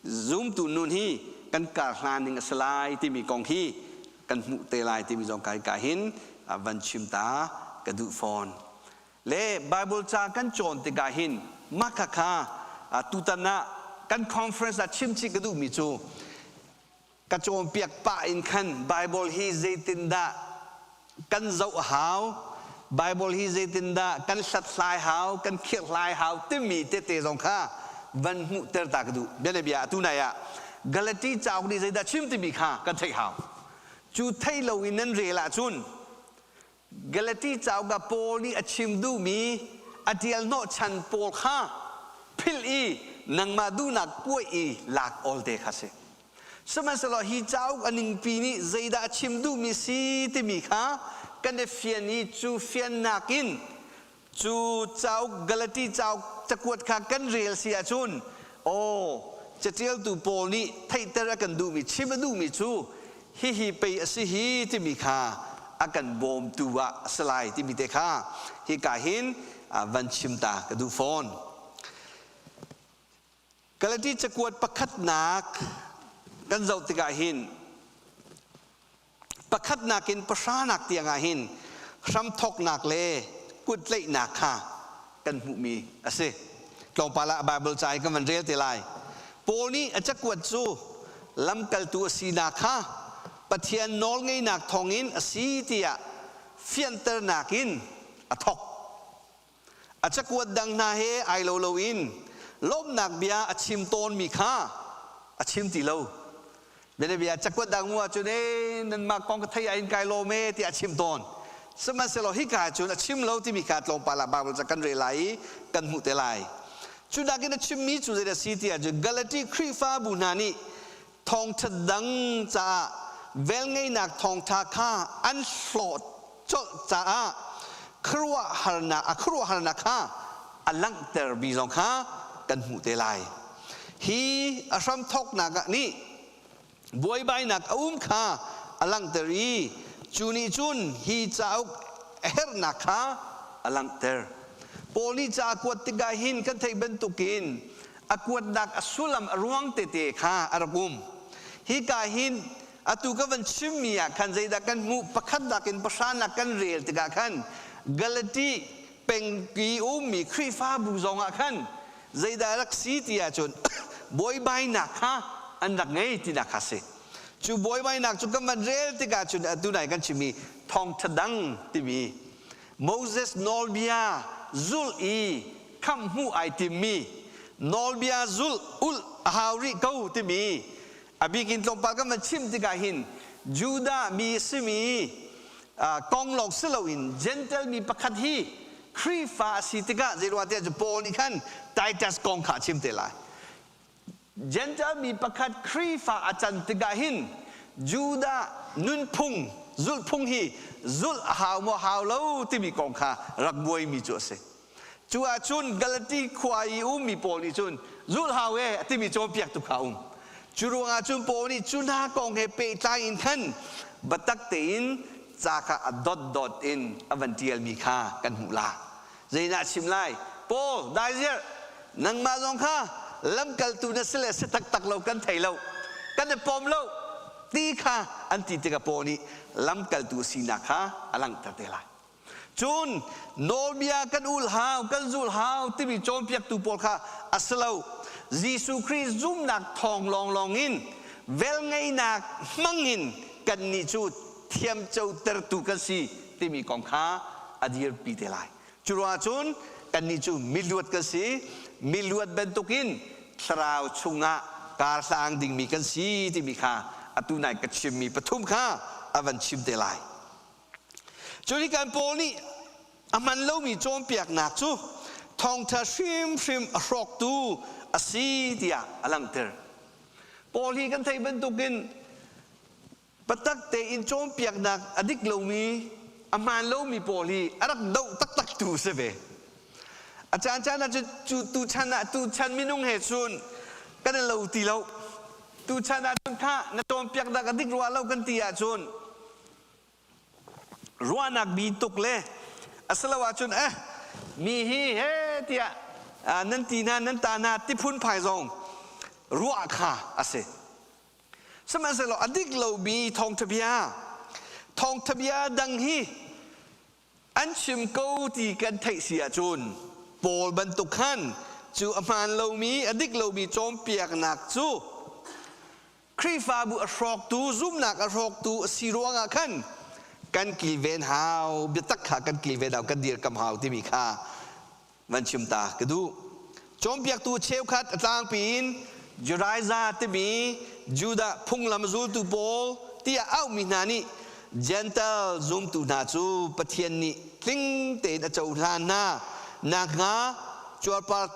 zumtu nun hi kan kar hlan ding a si lai timi kong hi kan hmuh te lai timi zong kai ka hin van chim ta ka duh fawn. Le Bible ca kan cawn tikah hin mah khakha tutan ah kan conference ah chim chih ka duhmi cu Ka cawnpiak pah in khan Bible hi zeitindah kan zoh hau, Bible hi zeitindah kan hlathlai hau, kan khirhlai hau timi tete zong kha van hmuhter ta ka duh. Bianabia atu nai ah Galati cauk nih zeidah chim timi kha kan theih hau. Cu theih loin nan rel ahcun Galati cauk ah Paul nih a chim duhmi a ṭial hnawhchan pawl kha philh i nangmah duhnak kuaih i lak awl te kha si. Sihmanhsehlaw hi cauk a ningpi nih zeidah a chim duhmi si timi kha kan i fian i cu fiannak in cu cauk Galati cauk cakuat kha kan rel si ahcun aw caṭialtu Paul nih theihter a kan duhmi chim a duhmi cu hihi pei a si hi timi kha a kan bawmtu ah a si lai timi te kha hika hin van chim ta ka duh fawn. Galati cakuat pakhatnak kan zoh tikah hin pakhatnak in pahranak tiangah hin hramthawknak le kuttlaihnak kha kan hmuhmi a si. Tlawmpal ah Baibal ca in kan van rel te lai. Paul nih a cakuat cu lamkaltu a sinak kha Pathian nawlngeihnak thawngin a si tiah fianternak in a thawk. A cakuat dang hna he ai lo loin lawmhnak bia a chim tawnmi kha a chim ti lo. Bianabia cakuat dang mu ahcun ee nanmah kong ka theih ah in kai lawm ee tiah a chim tawn. Sihmanhsehlaw hika cun a chim lo timi kha tlawmpal ah Bible ca kan rel lai i kan hmuh te lai. Cu nakin a chimmi cu zeidah a si ti ahcun Galati Khrihfabu hna nih thawngṭha dang caah velngeihnak thawngṭha kha an hlawt colh caah khuaruahharnak a khuaruahharnak kha a langhtermi zong kha kan hmuh te lai. Hi a hramthawknak ah nih buaibainak a um kha a langhter i cu nih cun hi cauk a herhnak kha a langhter. Paul nih ca a kuat tikah hin kan theih bantukin a kuatnak a sullam a ruang tete kha a rak um. Hika hin atu ka van chimmi ah khan zeidah kan hmuh pakhatnak in pahranak kan rel tikah khan Galati pengpi ummi Khrihfabu zongah khan zeidah rak si ti ahcun buaibainak kha an rak ngei tinak kha si. Cu buaibainak cu kan van rel tikah cun atu nai kan chimmi thawngṭha dang timi Moses nawlbia zulh i khamh hmuh ai timmi nawlbia zulh ulh a hau rih ko timi a bik in tlawmpal kan van chim tikah hin Judah mi simi kong lawng si loin Gentile mi pakhat hi Khrihfa a si tikah zeiruah tiah cu Paul nih khan Titus kong kha a chim te lai. Gentile mi pakhat Khrihfa a can tikah hin Judah nunphung zulhphung hi zulh a hau maw hau lo timi kong kha rak buaimi cu a si. Cu ahcun Galati khua i ummi pawl nih cun zulh hau e a timi cawnpiaktu kha a um. Cu ruangah cun Paul nih cu hna kong he pehtlai in khan biatak tein ca kha a dotdot in a van ṭialmi kha kan hmuh la. Zeidah chim lai? Paul, daiziar, nangmah zong kha lamkaltu na si le si taktak lo kan thei lo. Kan i pom lo ti kha an ti tikah Paul nih lamkaltu sinak kha a langhter te lai. Cun nawlbia kan ul hau, kan zul hau timi cawnpiaktu pawl kha a si lo. Jesuh Khrih zumnak thawng lawnglawng in velngeihnak hmangin kannih cu thiamcotertu kan si timi kong kha a dirpi te lai. Cu ruangah cun kannih cu miluat kan si, miluat bantukin thlarau chungah karhlang dingmi kan si timi kha atu nai ka chimmi pathum kha a van chim te lai. Cun kan Paul nih a hman lomi cawnpiaknak cu thawngṭha hrimhrim a hrawktu a si tiah a langhter. Paul hi kan theih bantukin biatak tein cawnpiaknak a dik lomi, a hmaan lomi pawl hi a rak doh taktak tu a si ve. A caan caan ah cu tuchan ah tuchan minung he cun kan i lo ti lo. Tuchan ah cun kha na cawnpiaknak a dik rua lo kan ti ahcun ruahnak bi tuk le a si lo ahcun eh mi hi he tiah nan ti hna nan ta hna ti phunphai zong ruah kha a si. Sihmanhsehlaw a dik lomi thawngṭha bia, thawngṭha bia dang hi an chim ko ti kan theih si ahcun Paul bantuk khan cu a hmaan lomi, a dik lomi cawnpiaknak cu Khrihfabu a hrawktu, zumnak a hrawktu a si ruangah khan kan kilven hau, biatak kha kan kilven hau, kan dirkam hau timi kha van chim ta ka duh. Cawnpiaktu cheukhat a tlangpi in Judaizah timi Judah phunglam zultu pawl tiah auhmi hna nih Gentile zumtu hna cu Pathian nih tling tein a cohlan hna nakhnga cuarpar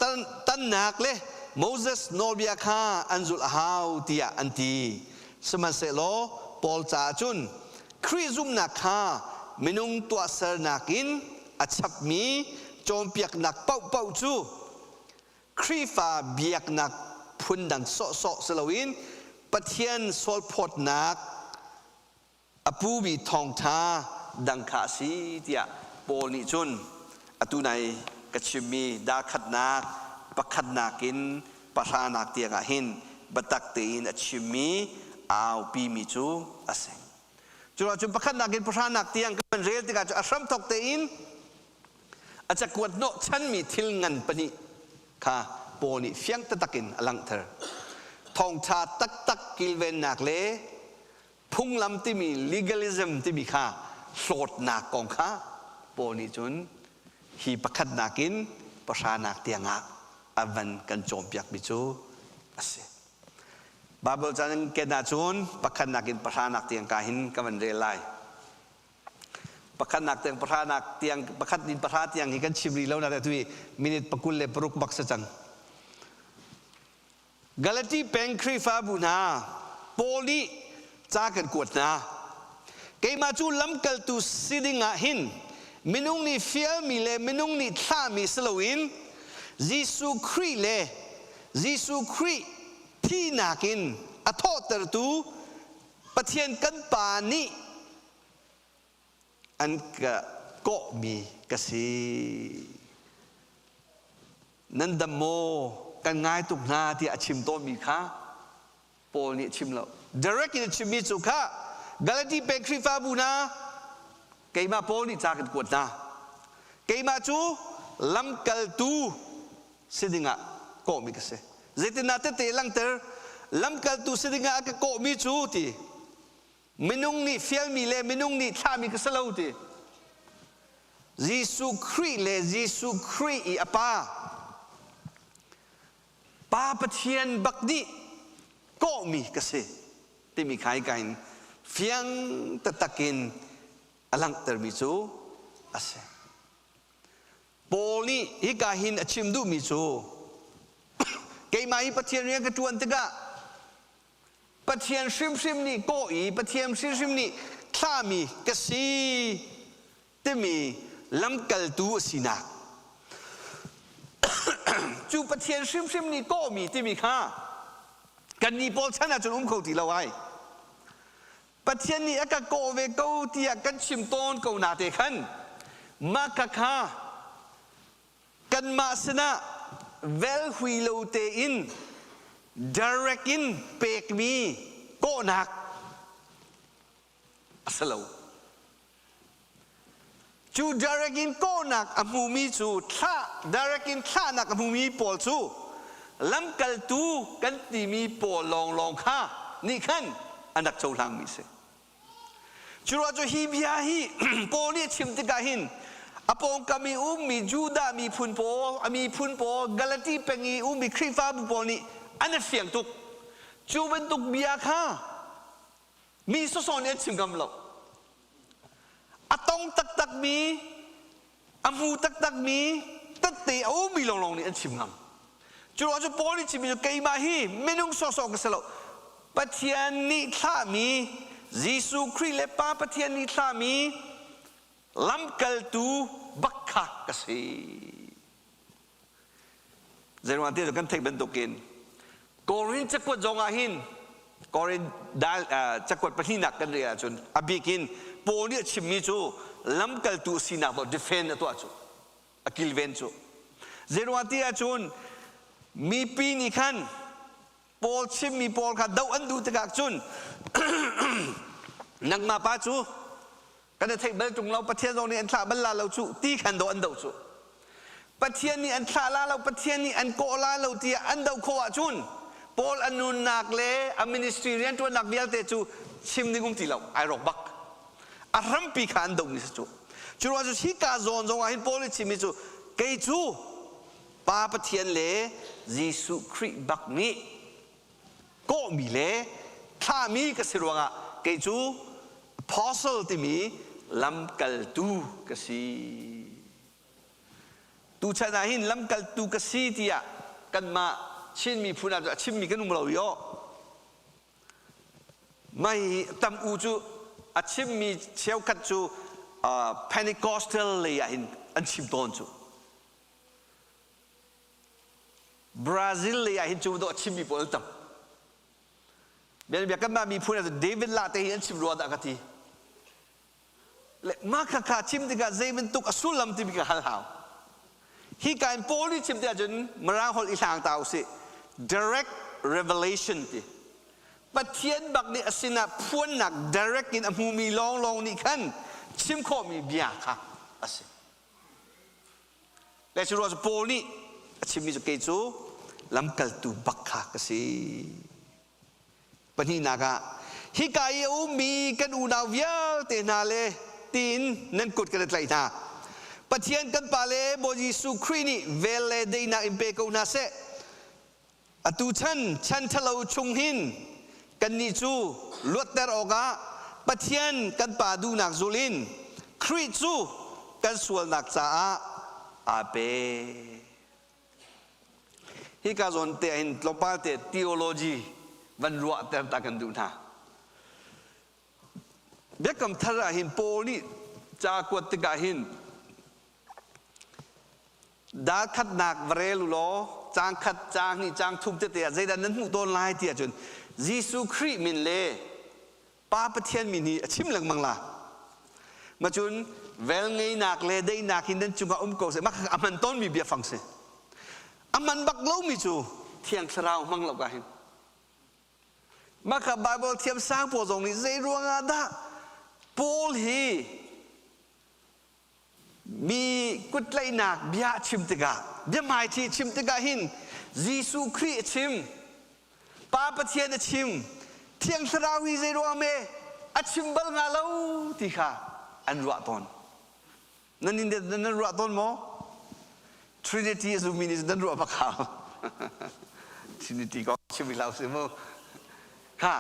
tannak le Moses nawlbia kha an zulh a hau tiah an ti. Sihmanhsehlaw Paul caah cun Khrih zumhnak kha minung tuahsernak in a chapmi cawnpiaknak paohpaoh cu Khrihfa biaknak phundang sawhsawh si loin Pathian sualphawtnak a pumi thawngṭha dang kha a si tiah Paul nih cun atu nai ka chimmi darkhatnak pakhatnak in pahranak tiangah hin biatak tein a chimmi aupimi cu a si. Cu ahcun pakhatnak in pahranak tiang kan rel tikah cu a hramthawk tein a cakuat hnawhchanmi thil ngan pahnih kha Paul nih fiang taktak in a langhter. Thawngṭha taktak kilvennak le phunglam timi legalism timi kha hlawtnak kong kha Paul nih cun hi pakhatnak in pahranak tiangah a van kan cawnpiakmi cu a si. Bible ca nan ken ahcun pakhatnak in pahranak tiang ka hin ka van rel lai. Pakhatnak tiang pahranak tiang pakhat in pahra tiang hi kan chim rih lo na atu hi minute pakul le paruk bak si cang. Galati peng Khrihfabu hna Paul nih ca kan kuat hna. Keimah cu lamkaltu si ding ah hin minung nih fialmi le minung nih thlahmi si loin Jesuh Khrih le Jesuh Khrih thihnak in a thawhtertu Pathian kan Pa nih an ka kawhmi ka si. Nan dam maw? Kan ngai tuk hna tiah a chim tawnmi kha Paul nih a chim lo. Direct in a chimmi cu kha Galati peng Khrihfabu hna keimah Paul nih ca kan kuat hna. Keimah cu lamkaltu si dingah kawhmi ka si. Zeitindah tete langhter lamkaltu si dingah a ka kawhmi cu ti minung nih fialmi le minung nih thlahmi ka si lo ti Jesuh Khrih le Jesuh Khrih i a Pa Pa Pathian bak nih kawhmi ka si timi kha hika in fiang taktak in a langhtermi cu a si. Paul nih hika hin a chim duhmi cu keimah hi Pathian rian ka ṭuan tikah Pathian hrimhrim nih kawh i Pathian hrimhrim nih thlahmi ka si timi lamkaltu a sinak cu Pathian hrimhrim nih kawhmi timi kha kannih pawl chan ahcun um kho ti lo ai. Pathian nih a ka kawh ve ko tiah kan chim tawn ko na te khan mah ka kha kanmah sinah velhui lo tein direct in pekmi kawhnak a si lo. Cu direct in kawhnak a hmumi cu thlah direct in thlahnak a hmumi pawl cu lamkaltu kan timi pawl lawnglawng kha nih khan an rak cohlangmi a si. Curuah cu hi bia hi Paul nih a chim tikah hin a pawngkam i ummi Judah miphun pawl, a miphun pawl, Galati peng i ummi Khrihfabu pawl nih an i fiang tuk. Cu bantuk bia kha mi sawsawh nih an chim ngam lo. A tong taktakmi, a hmu taktakmi, tette a ummi lawnglawng nih an chim ngam. Cu ruang cu Paul nih chimmi cu keimah hi minung sawsawh ka si lo. Pathian nih thlahmi Jesuh Khrih le Pa Pathian nih thlahmi lamkaltu bak kha ka si. Zeiruang ti kan theih bantukin Korin cakuat zong ah hin Korin dal cakuat pahnihnak kan rel ahcun a bik in Paul nih a chimmi cu lamkaltu sinak dawh defend a tuah cu a kilven cu zeiruang ti ahcun mipi nih khan Paul chimmi pawl kha doh an duh tikah cun nangmah pa cu kan i theih bal ṭung lo Pathian zong nih an thlah bal la lo cu ti khan doh an doh cu Pathian nih an thlah la lo Pathian nih an kawh la lo tiah an doh khawh ahcun. Paul a nunnak le a ministry rianṭuannak vialte cu chim ding um ti lo, ai rawk bak. A hrampi kha an dohmi si cu. Cu ruang cu hika zawn zong ah hin Paul nih chimmi cu kei cu Pa Pathian le Jesuh Khrih bak nih kawhmi le thlahmi ka si ruangah kei cu apostle timi lamkaltu ka si. Tuchan ah hin lamkaltu ka si tiah kanmah Chin miphun ah a chimmi kan um lo i aw. Mai tam u cu a chimmi cheukhat cu Pentecostal lei ah hin an chim tawn cu. Brazil lei ah hin cu dawh a chimmi pawl an tam. Bianabia kanmah miphun ah David lah te hi an chim rua dah ka ti. Le mah khakha chim tikah zei bantuk a sullam timi ka hal hau. Hi ka in Paul nih chim tikah cun Mirang holh i hlang ta usih. Direct revelation ti. Pathian bak nih a sinah phuannak direct in a hmumi lawnglawng nih khan chim khawhmi bia kha a si. Le cu ruah cu Paul nih a chimmi cu kei cu lamkaltu bak kha ka si. Pahnihnak ah hika i a ummi kan unau vialte hna le tiin nan kut kan i tlaih hna. Pathian kan Pa le Bawi Jesuh Khrih nih vel le daihnak in pe ko hna seh. Atu chan chan ṭhalo chung hin kannih cu luatter awkah Pathian kan Pa duhnak zul in Khrih cu kan sualnak caah aa pe. Hika zawn te hin tlawmpal te theology van ruahter ta kan duh hna. Biakam thar ah hin Paul nih ca kuat tikah hin Dal khatnak va rel u law caang khat, caang hnih, caang thum tete ah zeidah nan hmuh tawn lai ti ahcun Jesuh Khrih min le Pa Pathian min hi a chim lengmang la. Macun velngeinak le daihnak hi nan cungah um ko seh. Mah a hman tawnmi biafang si. A hman bak lomi cu Thiang Thlarau hmang lo ka hin. Mah kha Bible thiam sang pawl zong nih zei ruangah dah Paul hi Mi kuttlaihnak bia a chim tikah, biahmaiṭhi chim tikah hin Jesuh Khrih a chim, Pa Pathian a chim, Thiang Thlarau hi zeiruang me a chim bal hnga lo ti kha an ruah tawn. Nan in nan ruah tawn maw? Trinity a zummi nih nan ruah bak hau. Trinity kong chim hlah usih mu. Kha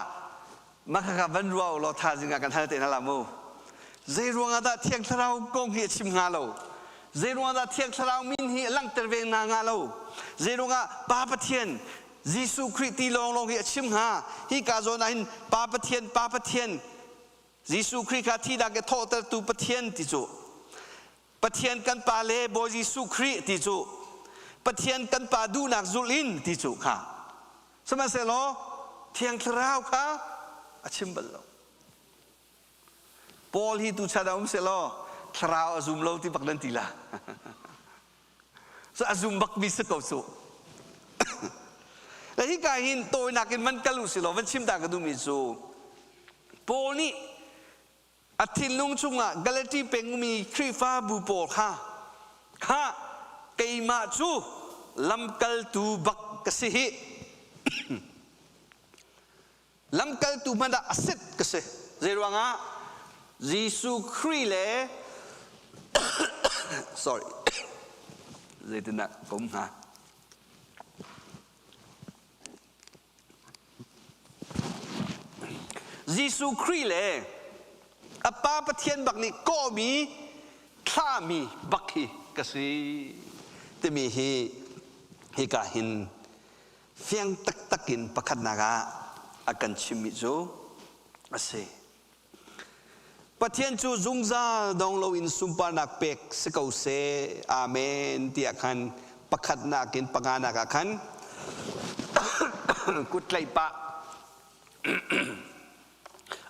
mah kha van ruah u law thaizing ah kan hal te hna la mu. Zei ruangah dah Thiang Thlarau kong hi a chim hnga lo? Zei ruangah dah Thiang Thlarau min hi a langhter ve hna hnga lo? Zei ruangah Pa Pathian Jesuh Khrih ti lawnglawng hi a chim hnga? Hi ka zawn ah hin Pa Pathian, Pa Pathian, Jesuh Khrih kha thihnak i thawhtertu Pathian ti cu Pathian kan Pa le Bawi Jesuh Khrih ti cu Pathian kan Pa duhnak zulh in ti cu kha sihmanhsehlaw Thiang Thlarau kha a chim bal lo. Paul hi tuchan ah um sehlaw thlarau a zum lo ti bak nan ti la. So a zum bak mi si ko cu. Le hika hin tawinak in van kal u si law van chim ta ka duhmi cu Paul nih A thinlung chungah Galati pengmi Khrihfabu pawl kha, Khah, keimah cu lamkaltu bak ka si hih. Lamkaltu hmanh ah a sit ka si. Zeiruangah? Jesuh Khrih le sorry zeitindah ka um hnga? Jesuh Khrih le a Pa Pathian bak nih kawhmi thlahmi bak hi ka si timi hi hika hin fiang taktak in pakhatnak ah a kan chimmi cu a si. Pathian cu zungzal dong loin sunparnak pek si ko seh. Amen tiah khan pakhatnak in panganak ah khan kuttlaih pah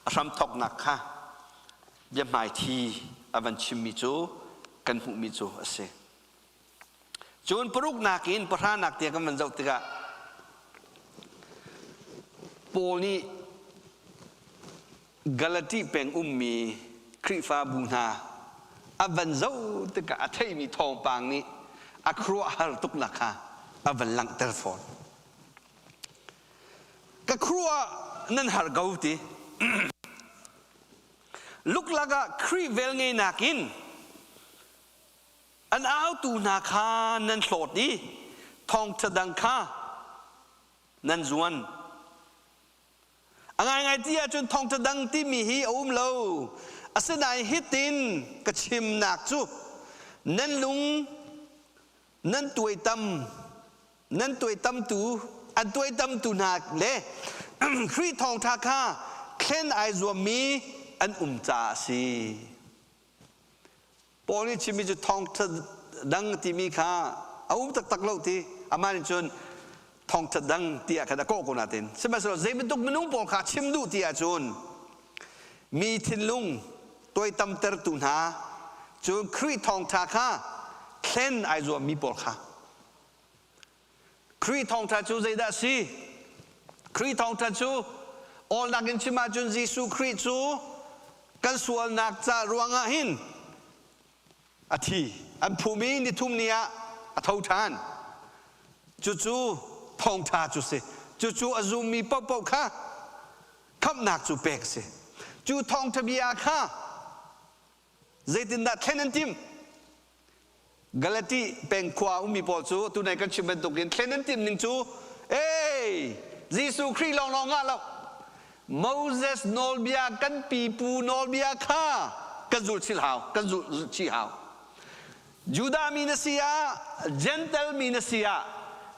a hramthawknak kha biahmaithi a van chimmi cu kan hmuhmi cu a si. Cun paruknak in pahranak tiang kan van zoh tikah Paul nih Galati peng ummi Khrihfabu hna a van zoh tikah a theimi thawngpang nih a khuaruahhar tuknak kha a van langhter fawn. Ka khuaruah nan har ko ti. Luklak ah Khrih velngeihnak in an autu hna kha nan hlawt i thawngṭha dang kha nan zuan. A ngaingai ti ahcun thawngṭha dang timi hi a um lo. Asinain hitin ka chimnak cu nan lung nan tuaitam nan tuaitamtu an tuaitamtu hna le Khrih thawngṭha kha thlen ai zuammi an um caah a si. Paul nih chimmi cu thawngṭha dang timi kha a um taktak lo ti amah nih cun thawngṭha dang tiah khan a kawh ko natin sihmanhsehlaw zei bantuk minung pawl kha chim duh ti ahcun mi thinlung tuaitamtertu hna cun Khrih thawngṭha kha thlen ai zuammi pawl kha Khrih thawngṭha cu zeidah a si? Khrih thawngṭha cu awlnak in chim ahcun Jesuh Khrih cu kan sualnak ca ruangah hin a thi. An phum i nithum ni ah a tho ṭhan. Cucu thawngṭha cu si. Cucu a zummi paohpaoh kha khamhnak cu pek a si. Cu thawngṭha bia kha zeitindah thlen an timh? Galati peng khua ummi pawl cu tunai kan chim bantukin thlen an timh ning cu ei Jesuh Khrih lawnglawng ngah lo Moses nawlbia kan pipu nawlbia kha kan zulh chih hau kan zulh chih hau Judah mi na si ah Gentle mi na si ah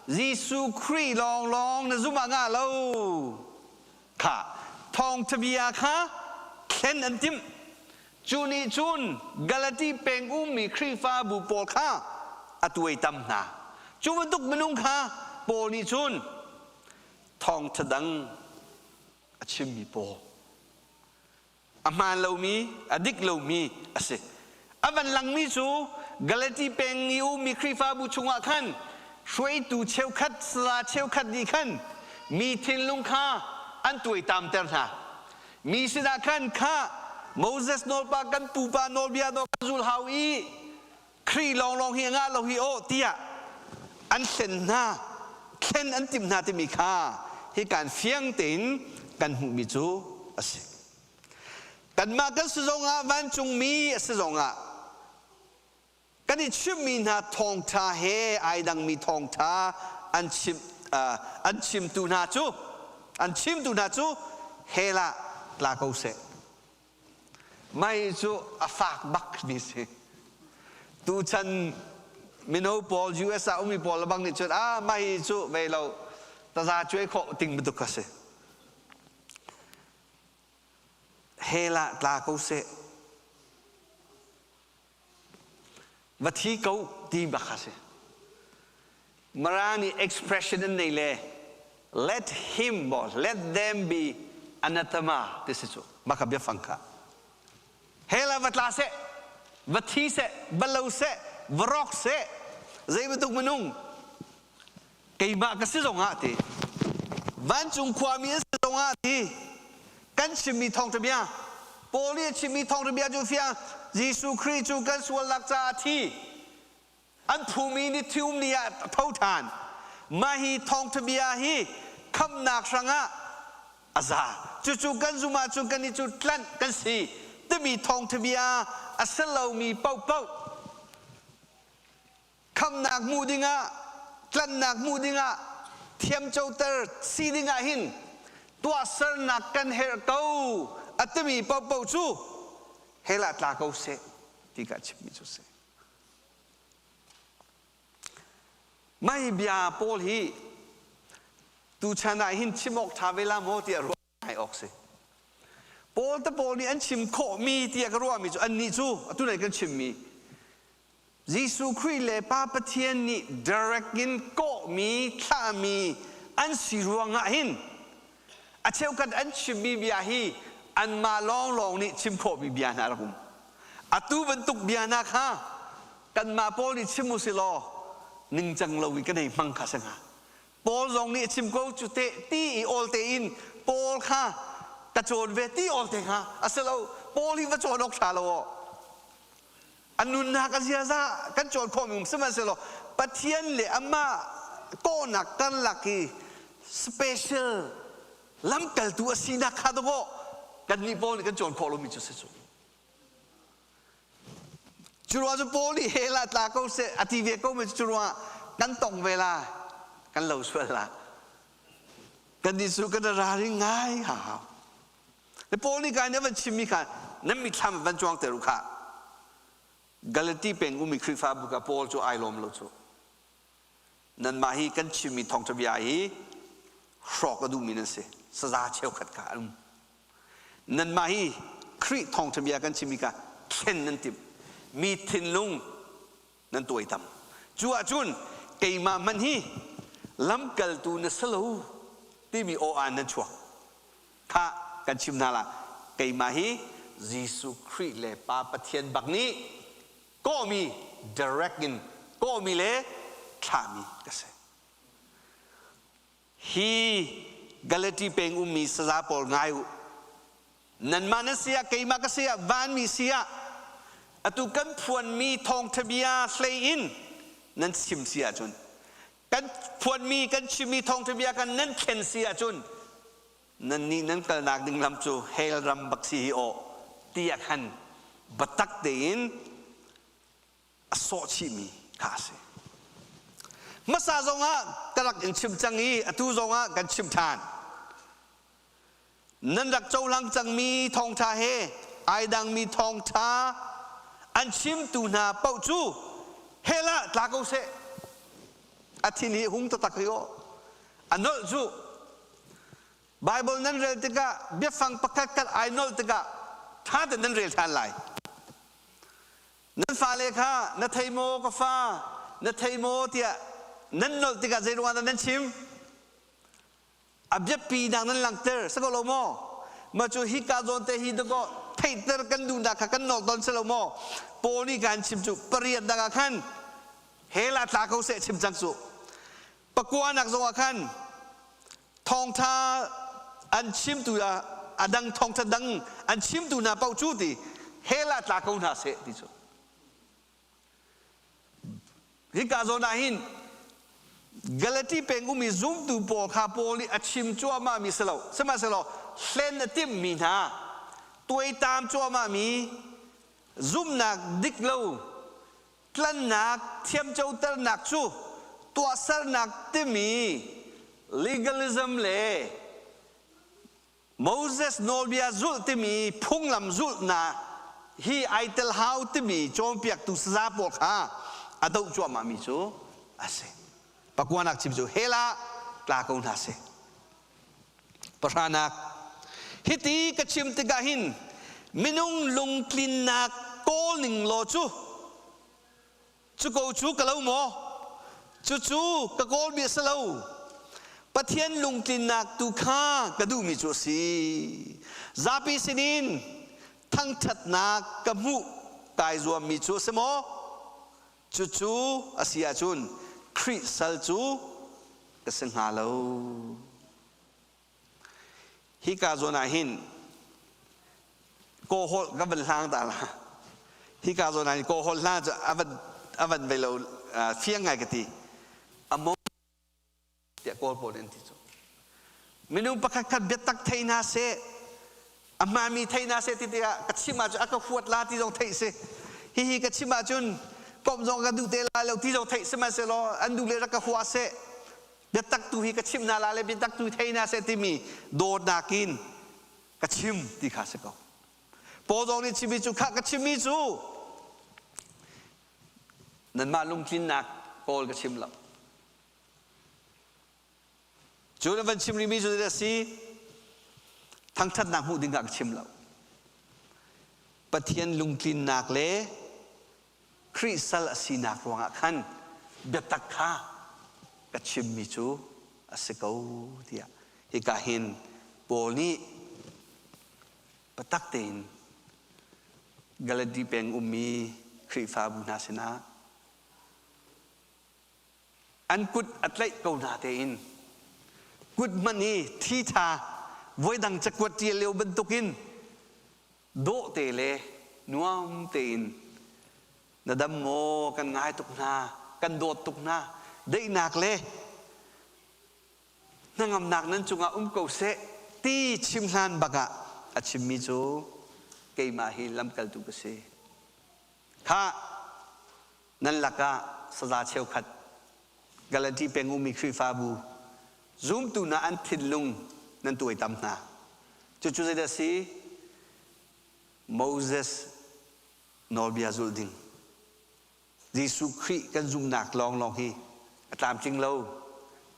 Jesuh Khrih lawnglawng na zum ah ngah lo kha thawngtha bia kha thlen an timh Cu nih cun Galati peng ummi Khrihfabu pawl kha a tuaitam hna. Cu bantuk minung kha Paul nih cun thawngṭha dang a chimmi pawl a hmaan lomi, a dik lomi a si. A van langmi cu Galati peng i ummi Khrihfabu chungah khan hruaitu cheukhat, sala cheukhat nih khan mi thinlung kha an tuaitamter hna. Mi sinah khan kha Moses nawlpa kan pupa nawlbia dawh kan zul hau i Khrih lawnglawng hi a ngah lo hi aw tiah an hlen hna thlen an timh hna timi kha hi kan fiang tein kan hmuhmi cu a si. Kanmah kan si zongah vancungmi a si zongah kan i chimhmi hna thawngṭha he ai dangmi thawngṭha an chim an chimtu hna cu an chimtu hna cu hell ah tla ko seh mei cu a fak bak mi si tuchan mino pawl US ah ummi pawl bang nih cun ah mei cu vei lo taza cuai khawh ting bantuk kha si hell ah tla ko seh Va thi ko ti bak kha si. Mara nih expression an nei le let him or let them be anathema ti si cu maka biafang kha hell ah va tla seh va thi seh va lo seh va rawk seh zei bantuk minung keimah ka si zongah ti vancung khuami an si zongah ti kan chimmi thawngṭha bia Paul nih a chimmi thawngṭha bia cu fiang Jesuh Khrih cu kan sualnak caah a thi an phumi ni thium ni ah a tho ṭhan mah hi thawngṭha bia hi khamhnak hrangah a za cucu kan zum ahcun kan i cu tlanh kan si timi thawngṭha bia a si lomi paohpaoh Khamhnak hmuh dingah, tlanhnak hmuh dingah, thiamcoter si dingah hin tuahsernak kan herh ko a timi paohpaoh cu hell ah tla ko seh ti ka chimmi cu si. Mai bia pawl hi tuchan ah hin chim awk ṭha ve la maw tiah ruah ngai awk si. Paul te pawl nih an chim khawhmi tiah ka ruahmi cu annih cu atu nai kan chimmi Jesuh Khrih le Pa Pathian nih direct in kawhmi thlahmi an si ruangah hin a cheukhat an chimmi bia hi anmah lawnglawng nih chim khawhmi bia hna rak um. Atu bantuk bia hna kha kanmah pawl nih chim u si law ningcang lo in kan hei hmang kha si hnga. Paul zong nih a chim ko cu teh ti i awl tein Paul kha ka cawn ve ti awl te kha a si lo Paul hi va cawn awk ṭha lo aw a nunnak a ziaza kan cawn khawhmi um sihmanhsehlaw Pathian le amah kawhnak karlak hi special. Lamkaltu a sinak kha dawh kannih Paul nih kan cawn khawh lomi cu si cu. Cu ruang cu Paul nih hell ah tla ko seh a ti ve ko mi cu ruangah kan tong ve la, kan lo sual la. Kannih cu kan ralring ngai ha hau. Le Paul nih kai nih a van chimmi kha nan mithlam van cuang ter u kha. Galati peng ummi Khrihfabu ka Paul cu ai lawm lo cu. Nanmah hi kan chimmi thawngṭha bia hi hrawk a duhmi nan si. Saza cheukhat kha an um. Nanmah hi Khrih thawngṭha bia kan chimmi kha thlen nan timh. Mi thinlung nan tuaitam. Cu ahcun keimah hmanh hi lamkaltu na si lo timi aw aan nan chuak. Kha kan chim hna la. Keimah hi Jesuh Khrih le Pa Pathian bak nih kawhmi direct in kawhmi le thlahmi ka si. Hi Galati peng ummi saza pawl ngai u. Nanmah nan si ah keimah ka si ah vanmi si ah atu kan phuanmi thawngṭha bia hlei in nan chim si ahcun kan phuanmi kan chimmi thawngṭha bia kan nan thlen si ahcun nannih nan kalnak ding lam cu hell ram bak si hi aw tiah khan biatak tein a sawh chihmi kha a si. Hmasa zongah ka rak in chim cang i atu zongah kan chim ṭhan. Nan rak cohlang cangmi thawngṭha he ai dangmi thawngṭha an chimtu hna paoh cu hell ah tla ko seh. A thin hi hung taktak hi aw. A nolh cu Bible nan rel tikah biafang pakhat khat ai nolh tikah ṭha tein nan rel ṭhan lai. Nan fale kha na thei maw ka fa, na thei maw tiah nan nolh tikah zei ruangah dah nan chim? A biapinak nan langhter si ko lo maw? Mah cu hika zawn te hi dakaw theihter kan duhnak kha kan nolh tawn si lo maw? Paul nih kan chim cu pariat nak ah khan hell ah tla ko seh chim cang cu. Pakuanak zong ah khan thawngtha an chimtu a dang thawngtha dang an chimtu hna paoh cu ti hell ah tla ko hna seh ti cu. Hika zawn ah hin Galati peng ummi zumtu pawl kha Paul nih a chim cuahmah mi si lo. Sihmanhsehlaw hlen a timhmi hna, tuaitam cuahmah mi, zumhnak dik lo, tlannak, thiamcoternak cu tuahsernak timi legalism le Moses nawlbia zulh timi phunglam zulhnak hi ai tel hau timi cawnpiaktu saza pawl kha a doh cuahmahmi cu a si. Pakuanak chim cu hell ah tla ko hna seh. Pahranak hiti ka chim tikah hin minung lungtlinnak kawl ning law cu Cu ko cu ka lo maw? Cucu ka kawlmi a si lo. Pathian lungtlinnak tu kha ka duhmi cu a si. Zapi sinin thangṭhatnak ka hmuh kai zuammi cu a si maw? Cucu a si ahcun Khrih sal cu ka si hnga lo. Hika zawn ah hin kawhawlh ka van hlang ta la. Hika zawn ah hin kawhawlh hlang cu a van a van ve lo fiang ngai ka ti. A mo tiah Kawl pawl nih an ti cu. Minung pakhat khat biatak thei hna seh, a hmaami thei hna seh ti tikah ka chim ahcun a ka huat la ti zong theih si. Hihi ka chim ahcun komh zong ka duh te lai lo ti zong theih sihmanhsehlaw an duh le rak ka hua seh. Biatak tu hi ka chimh hna la le biatak tu thei hna seh timi dawtnak in ka chim ti kha si ko. Paul zong nih chimmi cu khah ka chimmi cu nanmah lungtlinnak kawl ka chim lo. Cu na van chim rihmi cu zeidah a si? Thangṭhatnak hmuh ding ah ka chim lo. Pathian lungtlinnak le Khrih sal a sinak ruangah khan biatak kha ka chimmi cu a si ko tiah hika hin Paul nih biatak tein Galati peng ummi Khrihfabu hna sinah an kut a tlaih ko hna tein kut hmanh hi thi tha voidang cakuat ṭial lio bantukin dawh te le nuam tein na dam maw kan ngai tuk hna kan dawt tuk hna daihnak le hnangamnak nan cungah um ko seh. Ti chim hlan bak ah a chimmi cu keimah hi lamkaltu ka si. Khah, nan lakah saza cheukhat Galati peng ummi Khrihfabu zumtu hna an thinlung nan tuaitam hna. Cucu zeidah a si? Moses nawlbia zulh ding. Jesuh Khrih kan zumhnak lawnglawng hi a tlamtling lo.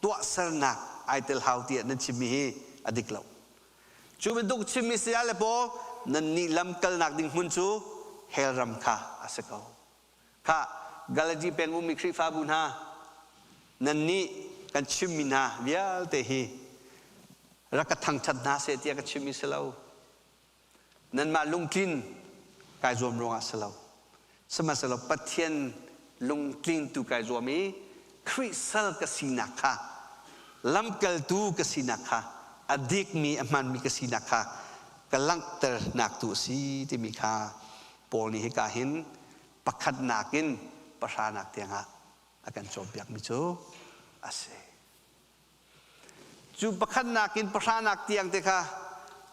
Tuahsernak ai tel hau tiah nan chimmi hi a dik lo. Cu bantuk chimmi saya le pawl nannih lam kalnak ding hmun cu hell ram kha a si ko. Khah, Galati peng ummi Khrihfabu hna, nannih kan chimmi hna vialte hi rak ka thangṭhat hna seh tiah ka chimmi si lo. Nanmah lungtlin kai zuam ruangah si lo. Sihmanhsehlaw Pathian lungtling tu kai zuam i Khrih sal ka sinak kha, lamkaltu ka sinak kha, a dikmi a hmanmi ka sinak kha ka langhternak tu a si timi kha Paul nih hika hin pakhatnak in pahranak tiangah a kan cawnpiakmi cu a si. Cu pakhatnak in pahranak tiang te kha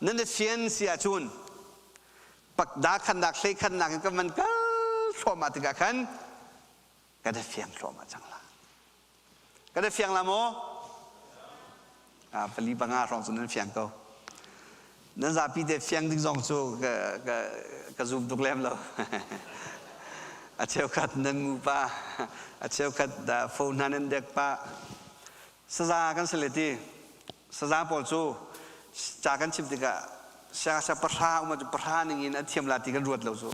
nan i fian si ahcun pakda khannak hlei khannak in kan van kal thluahmah tikah khan kan i fiang thluahmah cang la. Kan i fiang la maw? Pali panga hrawng cu nan fiang ko. Nan zapi te fiang ding zong cu ka zum tuk lem lo. A cheukhat nan ngu pa, a cheukhat phone hna nan dek pa. Saza kan si le ti. Saza pawl cu ca kan chim tikah siangngakchia pahra um ahcun pahra ning in an thiam la ti kan ruat lo cu.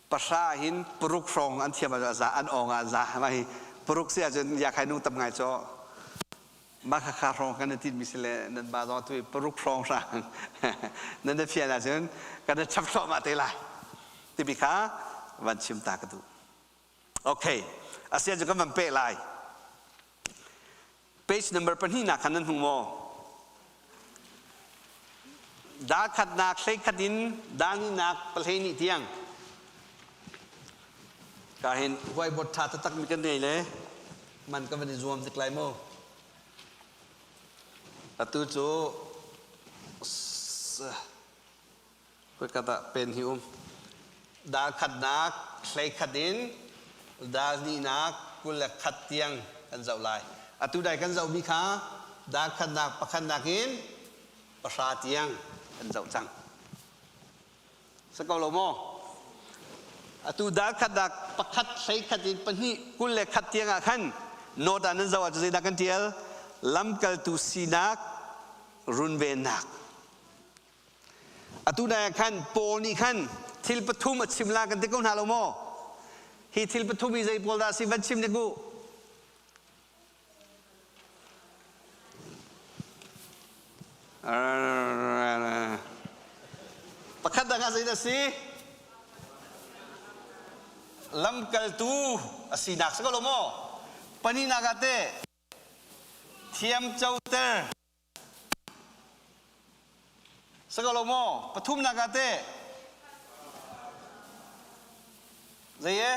Pahra hin paruk hrawng an thiam ahcun a za, an awng ah a za. Mah hi paruk si ahcun yakhai nung tam ngai caw. Mah khakha hrawng kan i tinhmi si le nan ba zong atu i paruk hrawng hrang nan i fian ahcun kan i chap thluahmah te lai timi kha van chim ta ka duh. Okay, asian cu kan van peh lai. Page number pahnihnak khan nan hmu maw? Dal khatnak hlei khat in dal nihnak pahlei nih tiang. Ka hin whiteboard tha taktak mi kan nei le man kan van i zuam tik lai mu. Atu cu Khoika dah pen hi um? Dal khatnak hlei khat in dal hnihnak 21 tiang kan zoh lai. Atu dai kan zohmi kha dal khatnak pakhatnak in pahra tiang kan zoh cang. Si ko lo maw? Atu dal khatnak pakhat hlei khat in pahnih 21 tiang ah khan note ah nan zoh ahcun zeidah kan tial? Lamkaltu sinak runvennak. Atu nai ah khan Paul nih khan thil pathum a chim la kan ti ko hna lo maw? Hi thil pathum hi zei pawl dah a si van chim nik u. Pakhat dang ah zeidah a si? Lamkaltu a sinak si ko lo maw? Pahnihnak ah teh thiamcoter Si ko lo maw? Pathumnak ah teh zei e?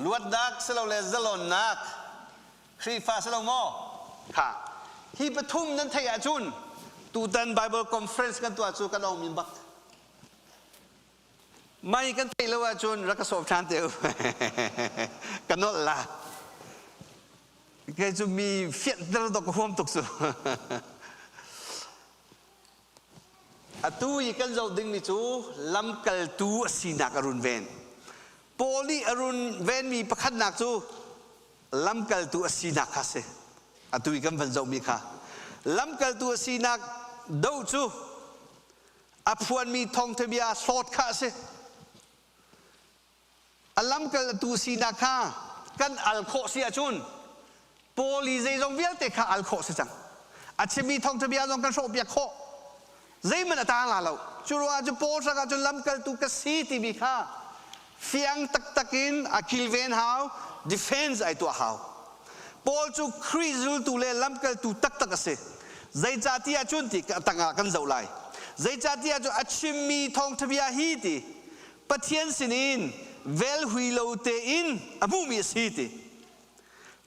Luatnak silole zalonnak Khrihfa si lo maw? Kha. Hi pathum nan theih ahcun tutan Bible conference kan tuah cu kan ong bak. Mei kan theih lo ahcun rak ka sawm ṭhan te u. Ka nolh la. Kei cu mi fianhter dawk ka huam tuk cu. Atu i kan zoh dingmi cu lamkaltu a sinak a runven. Paul nih a runvenmi pakhatnak cu lamkaltu a sinak kha a si. Atu i kan van zohmi kha. Lamkaltu a sinak do cu a phuanmi thawngthabia hlawt kha a si. A lamkal atu sinak kha kan al khawh si ahcun Paul i zeizong vialte kha al khawh si cang. A chimmi thawngthabia zong kan hrawhpiak khawh. Zeihmanh a taang la lo. Cu ruangah cu Paul hrangah cun lamkaltu ka si timi kha fiang taktak in a kilven hau, defense ai tuah hau. Paul cu Khrih zultu le lamkaltu taktak a si. Zeicahtiah cun ti tangah kan zoh lai. Zeicahtiah cu a chimmi thawngthabia hi ti Pathian sinin velhui lo tein a hmuhmi a si ti.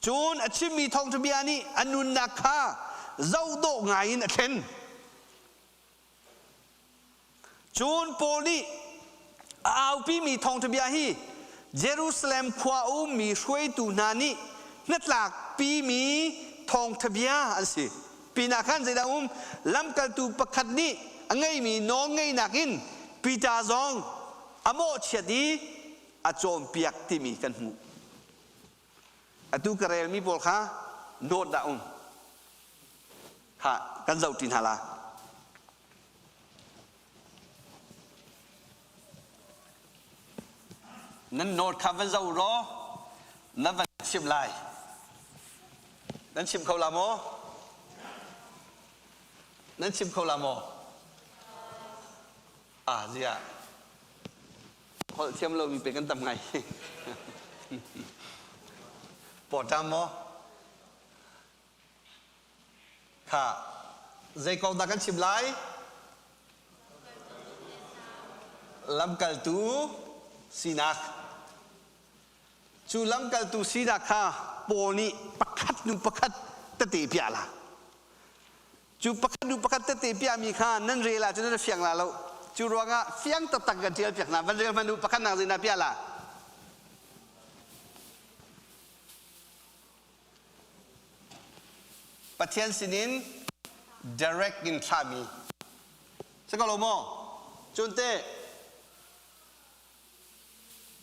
Cun a chimmi thawngthabia nih a nunnak kha zohdawh ngai in a thlen. Cun Paul nih a aupimi thawngṭhabia hi Jerusalem khua a ummi hruaitu hna nih hnatlakpimi thawngṭhabia an si. Pinah khan zeidah um? Lamkaltu pakhat nih a ngeimi nawlngeihnak in Peter zong a mawhchiat i a cawnpiak timi kan hmuh. Atu ka relmi pawl kha dawt dah um. Kha kan zoh ṭi hna la. Nan note kha van zoh law na van chim lai. Nan chim kho la maw? Nan chim kho la maw? Ah, ziah. Holh thiam lomi pe kan tam ngai. Pawṭam maw? Kha zei kong dah kan chim lai? Lamkaltu sinak. Cu lamkaltu sinak kha Paul nih pakhat hnu pakhat tete piah la. Cu pakhat hnu pakhat tete piahmi kha nan rel ahcun nan fiang la lo. Cu ruangah fiang taktak kan ṭial piak hna. Van rel hmanh u pakhat nak zeidah piah la. Pathian sinin direct in thlahmi si ko lo maw? Cun teh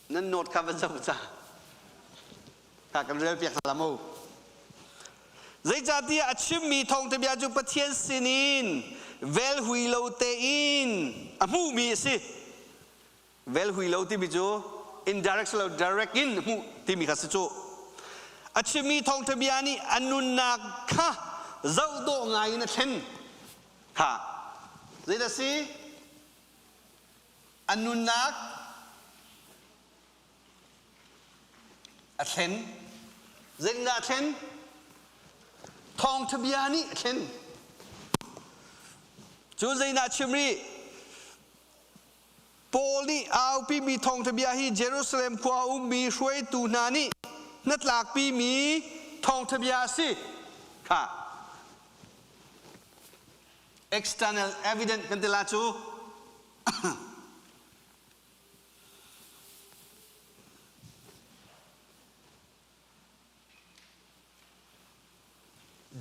nan note kha van zoh ca. Kha kan rel piak hna la mu. Zeicahtiah a chimmi thawngtha cu Pathian sinin velhui lo tein a hmuhmi a si. Velhui lo timi cu indirect lo direct in hmuh timi kha si cu. A chimmi thawngtha bia nih a nunnak kha zoh dawh ngai in a thlen. Kha zeidah si? A nunnak a thlen. Zeitindah a thlen? Thawngtha bia nih a thlen. Cu zeidah a chim rih? Paul nih a aupimi thawngṭha bia hi Jerusalem khua a ummi hruaitu hna nih hnatlakpimi thawngṭha bia a si. Kha external evidence kan ti la cu.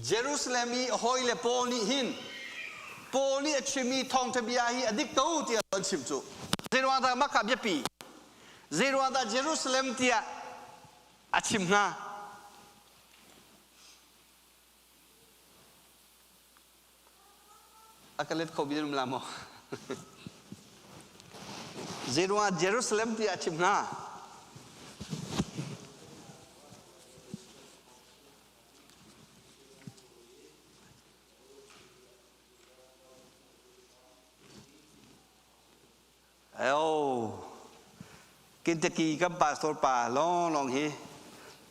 Jerusalem i a hawile Paul nih hin Paul nih a chimmi thawngṭha bia hi a dik ko tiah an chim cu. Zeiruang dah mah kha biapi? Zeiruang dah Jerusalem tiah a chim hnga? A ka let kho bia um la maw? Zeiruang ah Jerusalem tiah a chim hnga? Ayo, Kentucky kan pastor pa long long hi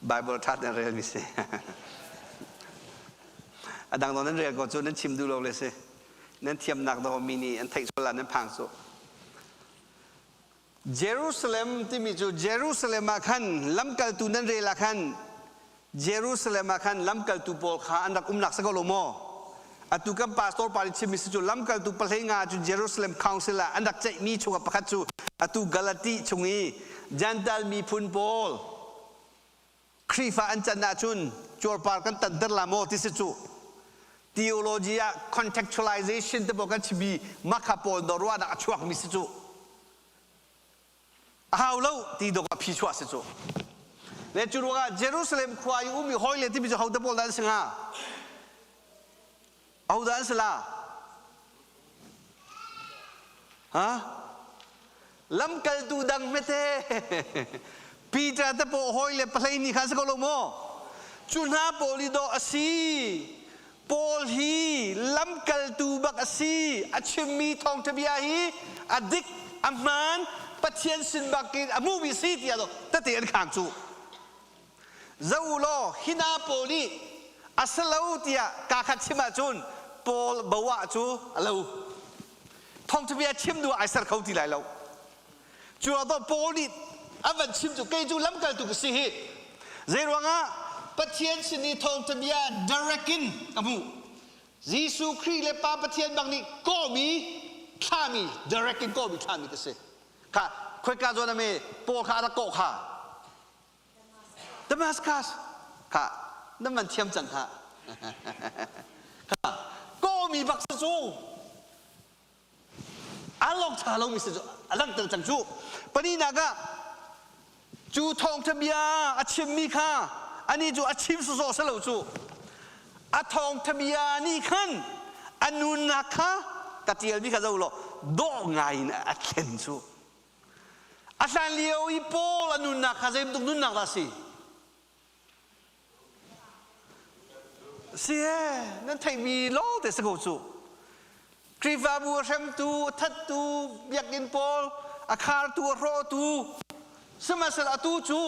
Bible ṭha nan rel mi si. A dang nan rel ko cu nan chim duh lo le si. Nan thiamnak do mi nih an theih sual ah nan phang su. Jerusalem timi cu Jerusalem ah khan lamkaltu nan rel ah khan Jerusalem ah khan lamkaltu pawl kha an rak umnak si ko lo maw? Atu kan pastor pa nih chimmi si cu lamkaltu pahlei nga cu Jerusalem Council ah an rak ceihmi chungah pakhat cu atu Galati chung i Gentile miphun pawl Khrihfa an can ahcun cuarpar kan tanter la maw ti si cu theology ah contextualization te pawl kan chimmi makha pawl do ruahnak a chuakmi si cu a hau lo ti dawk ah phi chuah si cu le cu ruangah Jerusalem khua i ummi hawi le timi cu hote pawl dah an si hnga hodah an si la ha lamkaltu dang hmete Peter te paw hawi le pahlei ni kha si ko lo maw cu hna pawl i dawh a si Paul hi lamkaltu bak a si. A chimmi thawngṭha bia hi a dik, a hmaan, Pathian sin bakin a hmuhmi si tiah tete an khang cu. Zo u law hi hna pawl nih a si lo tiah kaa khat chim ahcun Paul boah cu a lo. Thawngṭha bia chim duh ah ai ser kho ti lai lo. Cu ah Paul nih a van chim cu kei cu lamkaltu ka si hi. Zeiruangah Pathian sin i thawngṭha bia direct in ka hmuh. Jesuh Khrih le Pa Pathian bang nih kawhmi thlahmi direct in kawhmi thlahmi ka si. Kha khoika zawn ame Paul kha a rak kawh kha Damascus kha nan van thiam cang kha. Kha kawhmi bak si cu a lawng ṭha lomi si cu a langhter cang cu. Pahnihnak ah cu thawngṭha bia a chimmi kha anih cu a chim sawsawh si lo cu a thawngṭha bia nih khan a nunnak kha ka ṭialmi kha zoh law dawh ngai in a thlen cu. A hlan lio i Paul a nunnak kha zei bantuk nunnak dah a si? Si ee, nan theihmi lawngte si ko cu. Khrihfabu a hremtu, a thattu, biakinn pawl a khartu, a hrawhtu, sihmanhsehlaw atu cu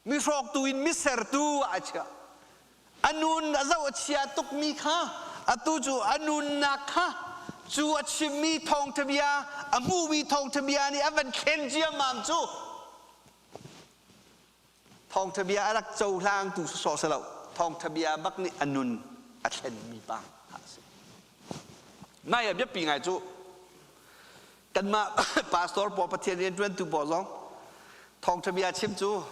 mi hrawktu in mi sertu ah a chiah. A nun a zoh a chia tukmi kha atu cu a nunnak kha cu a chimmi thawngṭha bia, a hmuhmi thawngṭha bia nih a van thlen ciammam cu. Thawngṭha bia a rak cohlangtu sawsawh si lo. Thawngṭha bia bak nih a nun a thlenmi pa a si. Nai ah biapi ngai cu kanmah pastor pawl Pathian rianṭuantu pawl zong thawngṭha bia chim cu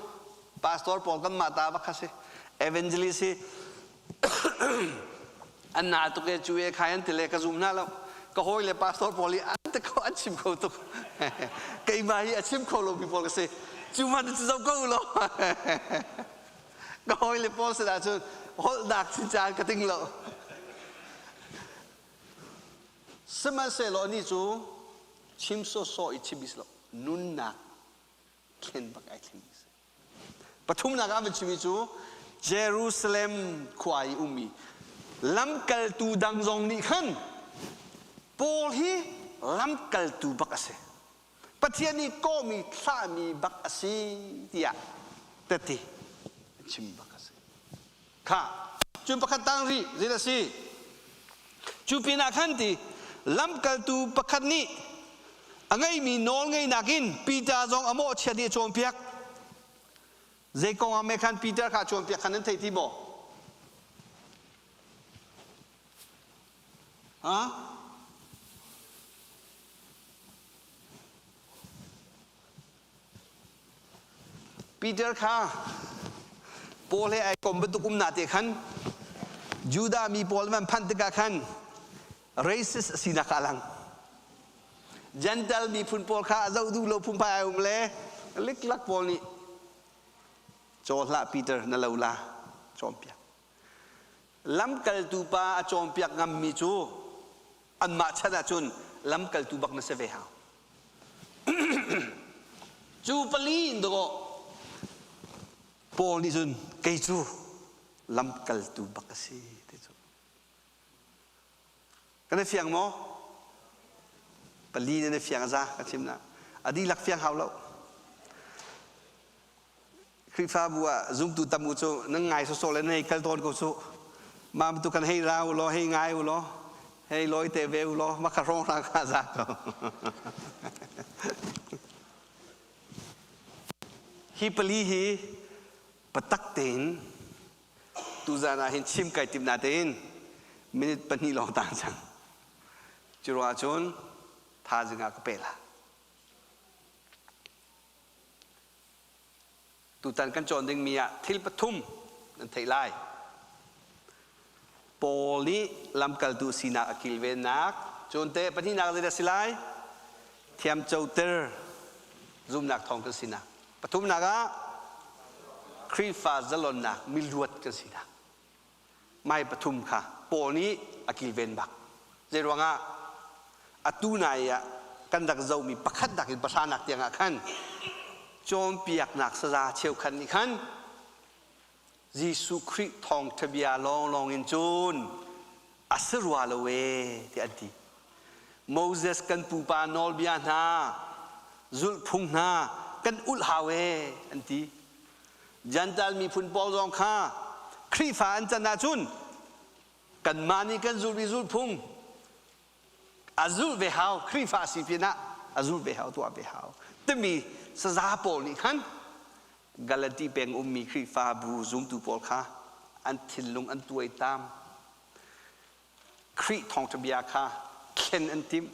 pastor pawl kanmah ta bak kha si. Evangelist hi an na tuk e cu e khai an ti le ka zum hna lo. Ka hawi le pastor pawl hi an ti kho an chim kho tuk. Keimah hi a chim kho lomi pawl ka si. Cu man cu zo ko lo. Ka hawi le pawl sin ahcun holhnak caan ka ting lo. Sihmanhsehlaw ni cu chim sawsawh i chim is lo nunnak thlen bak ai thleng si. Pathumnak ah van chimmi cu Jerusalem khua i ummi lamkaltu dang zong nih khan Paul hi lamkaltu bak a si. Pathian nih kawhmi thlahmi bak a si tiah tete a chim bak a si. Kha cun pakhat tang rih zei a si? Cu pinah khan ti lamkaltu pakhat nih a ngeimi nawl ngeinak in Peter zong a mawhchiat i a cawnpiak. Zei kong ah meh khan Peter kha a cawnpiak khan nan thei ti maw? Ha? Peter kha Paul he ai kom bantuk um na te khan Judah mi pawl man phanh tikah khan racist a sinak a lang. Gentile miphun pawl kha a zoh duh lo phungphai ai um le liklak pawl nih caw hlah Peter na lo la cawnpiak. Lamkaltu pa a cawnpiak ngammi cu anmah chan ahcun lamkaltu bak na si ve hau. Cu pali in dawh Paul nih cun kei cu lamkaltu bak a si ti cu. Kan i fiang maw? Pali nan i fiang a za ka chim na. A dihlak fiang hau lo. Khrihfabu ah zumtu tam u cu nan ngai sawsawh le nan hei kal tawn ko cu. Mah bantuk kan hei ra u law, hei ngai u law, hei lawi te ve u law, mah kha hrawng hna kha za ko. Hi pali hi patak tein tuzan ah hin chim kai tim natein minute pahnih lawng tang cang. Cu ruangah cun thazing ah ka pe la. Tutan kan cawn dingmi ah thil pathum nan theih lai. Paul nih lamkaltu sinak a kilvennak, cun te pahnihnak zeidah si lai? Thiamcoter zumnak thawng kan sinak. Pathumnak ah Khrihfa zalonnak miluat kan sinak. Mai pathum kha Paul nih a kilven bak. Zeiruangah atu nai ah kan rak zohmi pakhat nakin pahranak tiangah khan cawnpiaknak saza cheukhat nih khan Jesuh Khrih thawngṭha bia lawnglawng in cun a si rua lo ee tiah an ti. Moses kan pupa nawlbia hna, zulhphung hna kan ulh hau ee an ti. Jentail miphun pawl zong kha Khrihfa an can ahcun kanmah nih kan zulhmi zulhphung a zulh ve hau Khrihfa si pinah a zulh ve hau tuah ve hau timi saza pawl nih khan Galati peng ummi Khrihfabu zumtu pawl kha an thinlung an tuaitam. Khrih thawngṭha bia kha thlen an timh.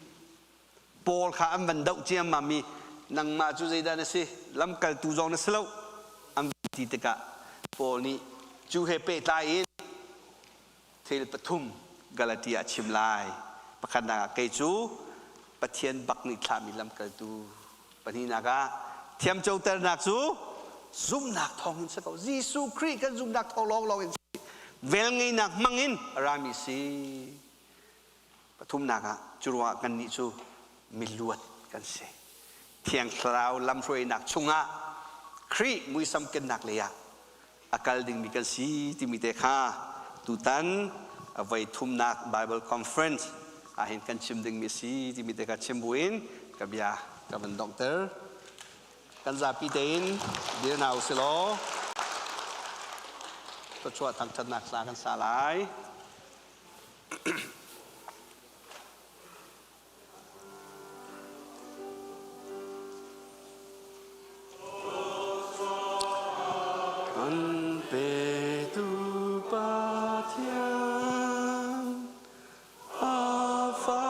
Paul kha an van doh ciammam i nangmah cu zeidah na si lamkaltu zong na si lo an van ti tikah Paul nih cu he pehtlai in thil pathum Galatia a chim lai. Pakhatnak ah kei cu Pathian bak nih thlahmi lamkaltu. Pahnihnak ah thiamcoternak cu zumhnak thawngin si ko. Jesuh Khrih kan zumhnak thawng lawnglawng in si. Velngeihnak hmangin a rami si. Pathumnak ah cu ruangah kannih cu miluat kan si. Thiang Thlarau lamhruainak chungah Khrih muisam kennak lei ah a kal dingmi kan si timi te kha tutan a voi thumnak Bible Conference ahhin kan chim dingmi a si timi te kha chim buin ka bia ka van donghter. Kan zapi tein dir hna usih law thluachuah thangṭhatnak hla kan sa lai. An petu Pathian a fa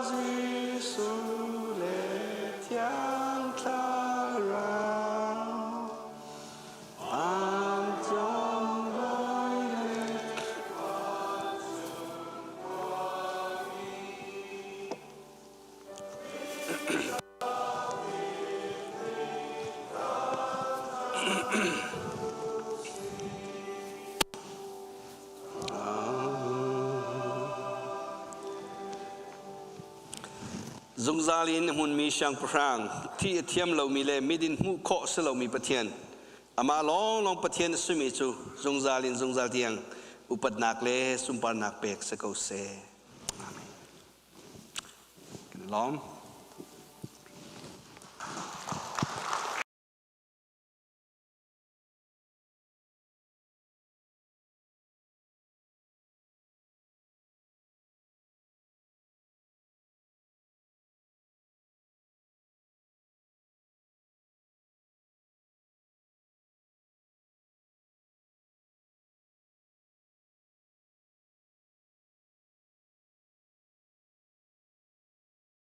Jesuh le Thiang Thlarau vancung bawi le Zungzal in hmunmi siangpahrang, thi a thiam lomi le midin hmuh khawh si lomi Pathian, amah lawnglawng Pathian a simi cu zungzal in zungzal tiang upatnak le sunparnak pek si ko seh. Amen. Kan i lawm.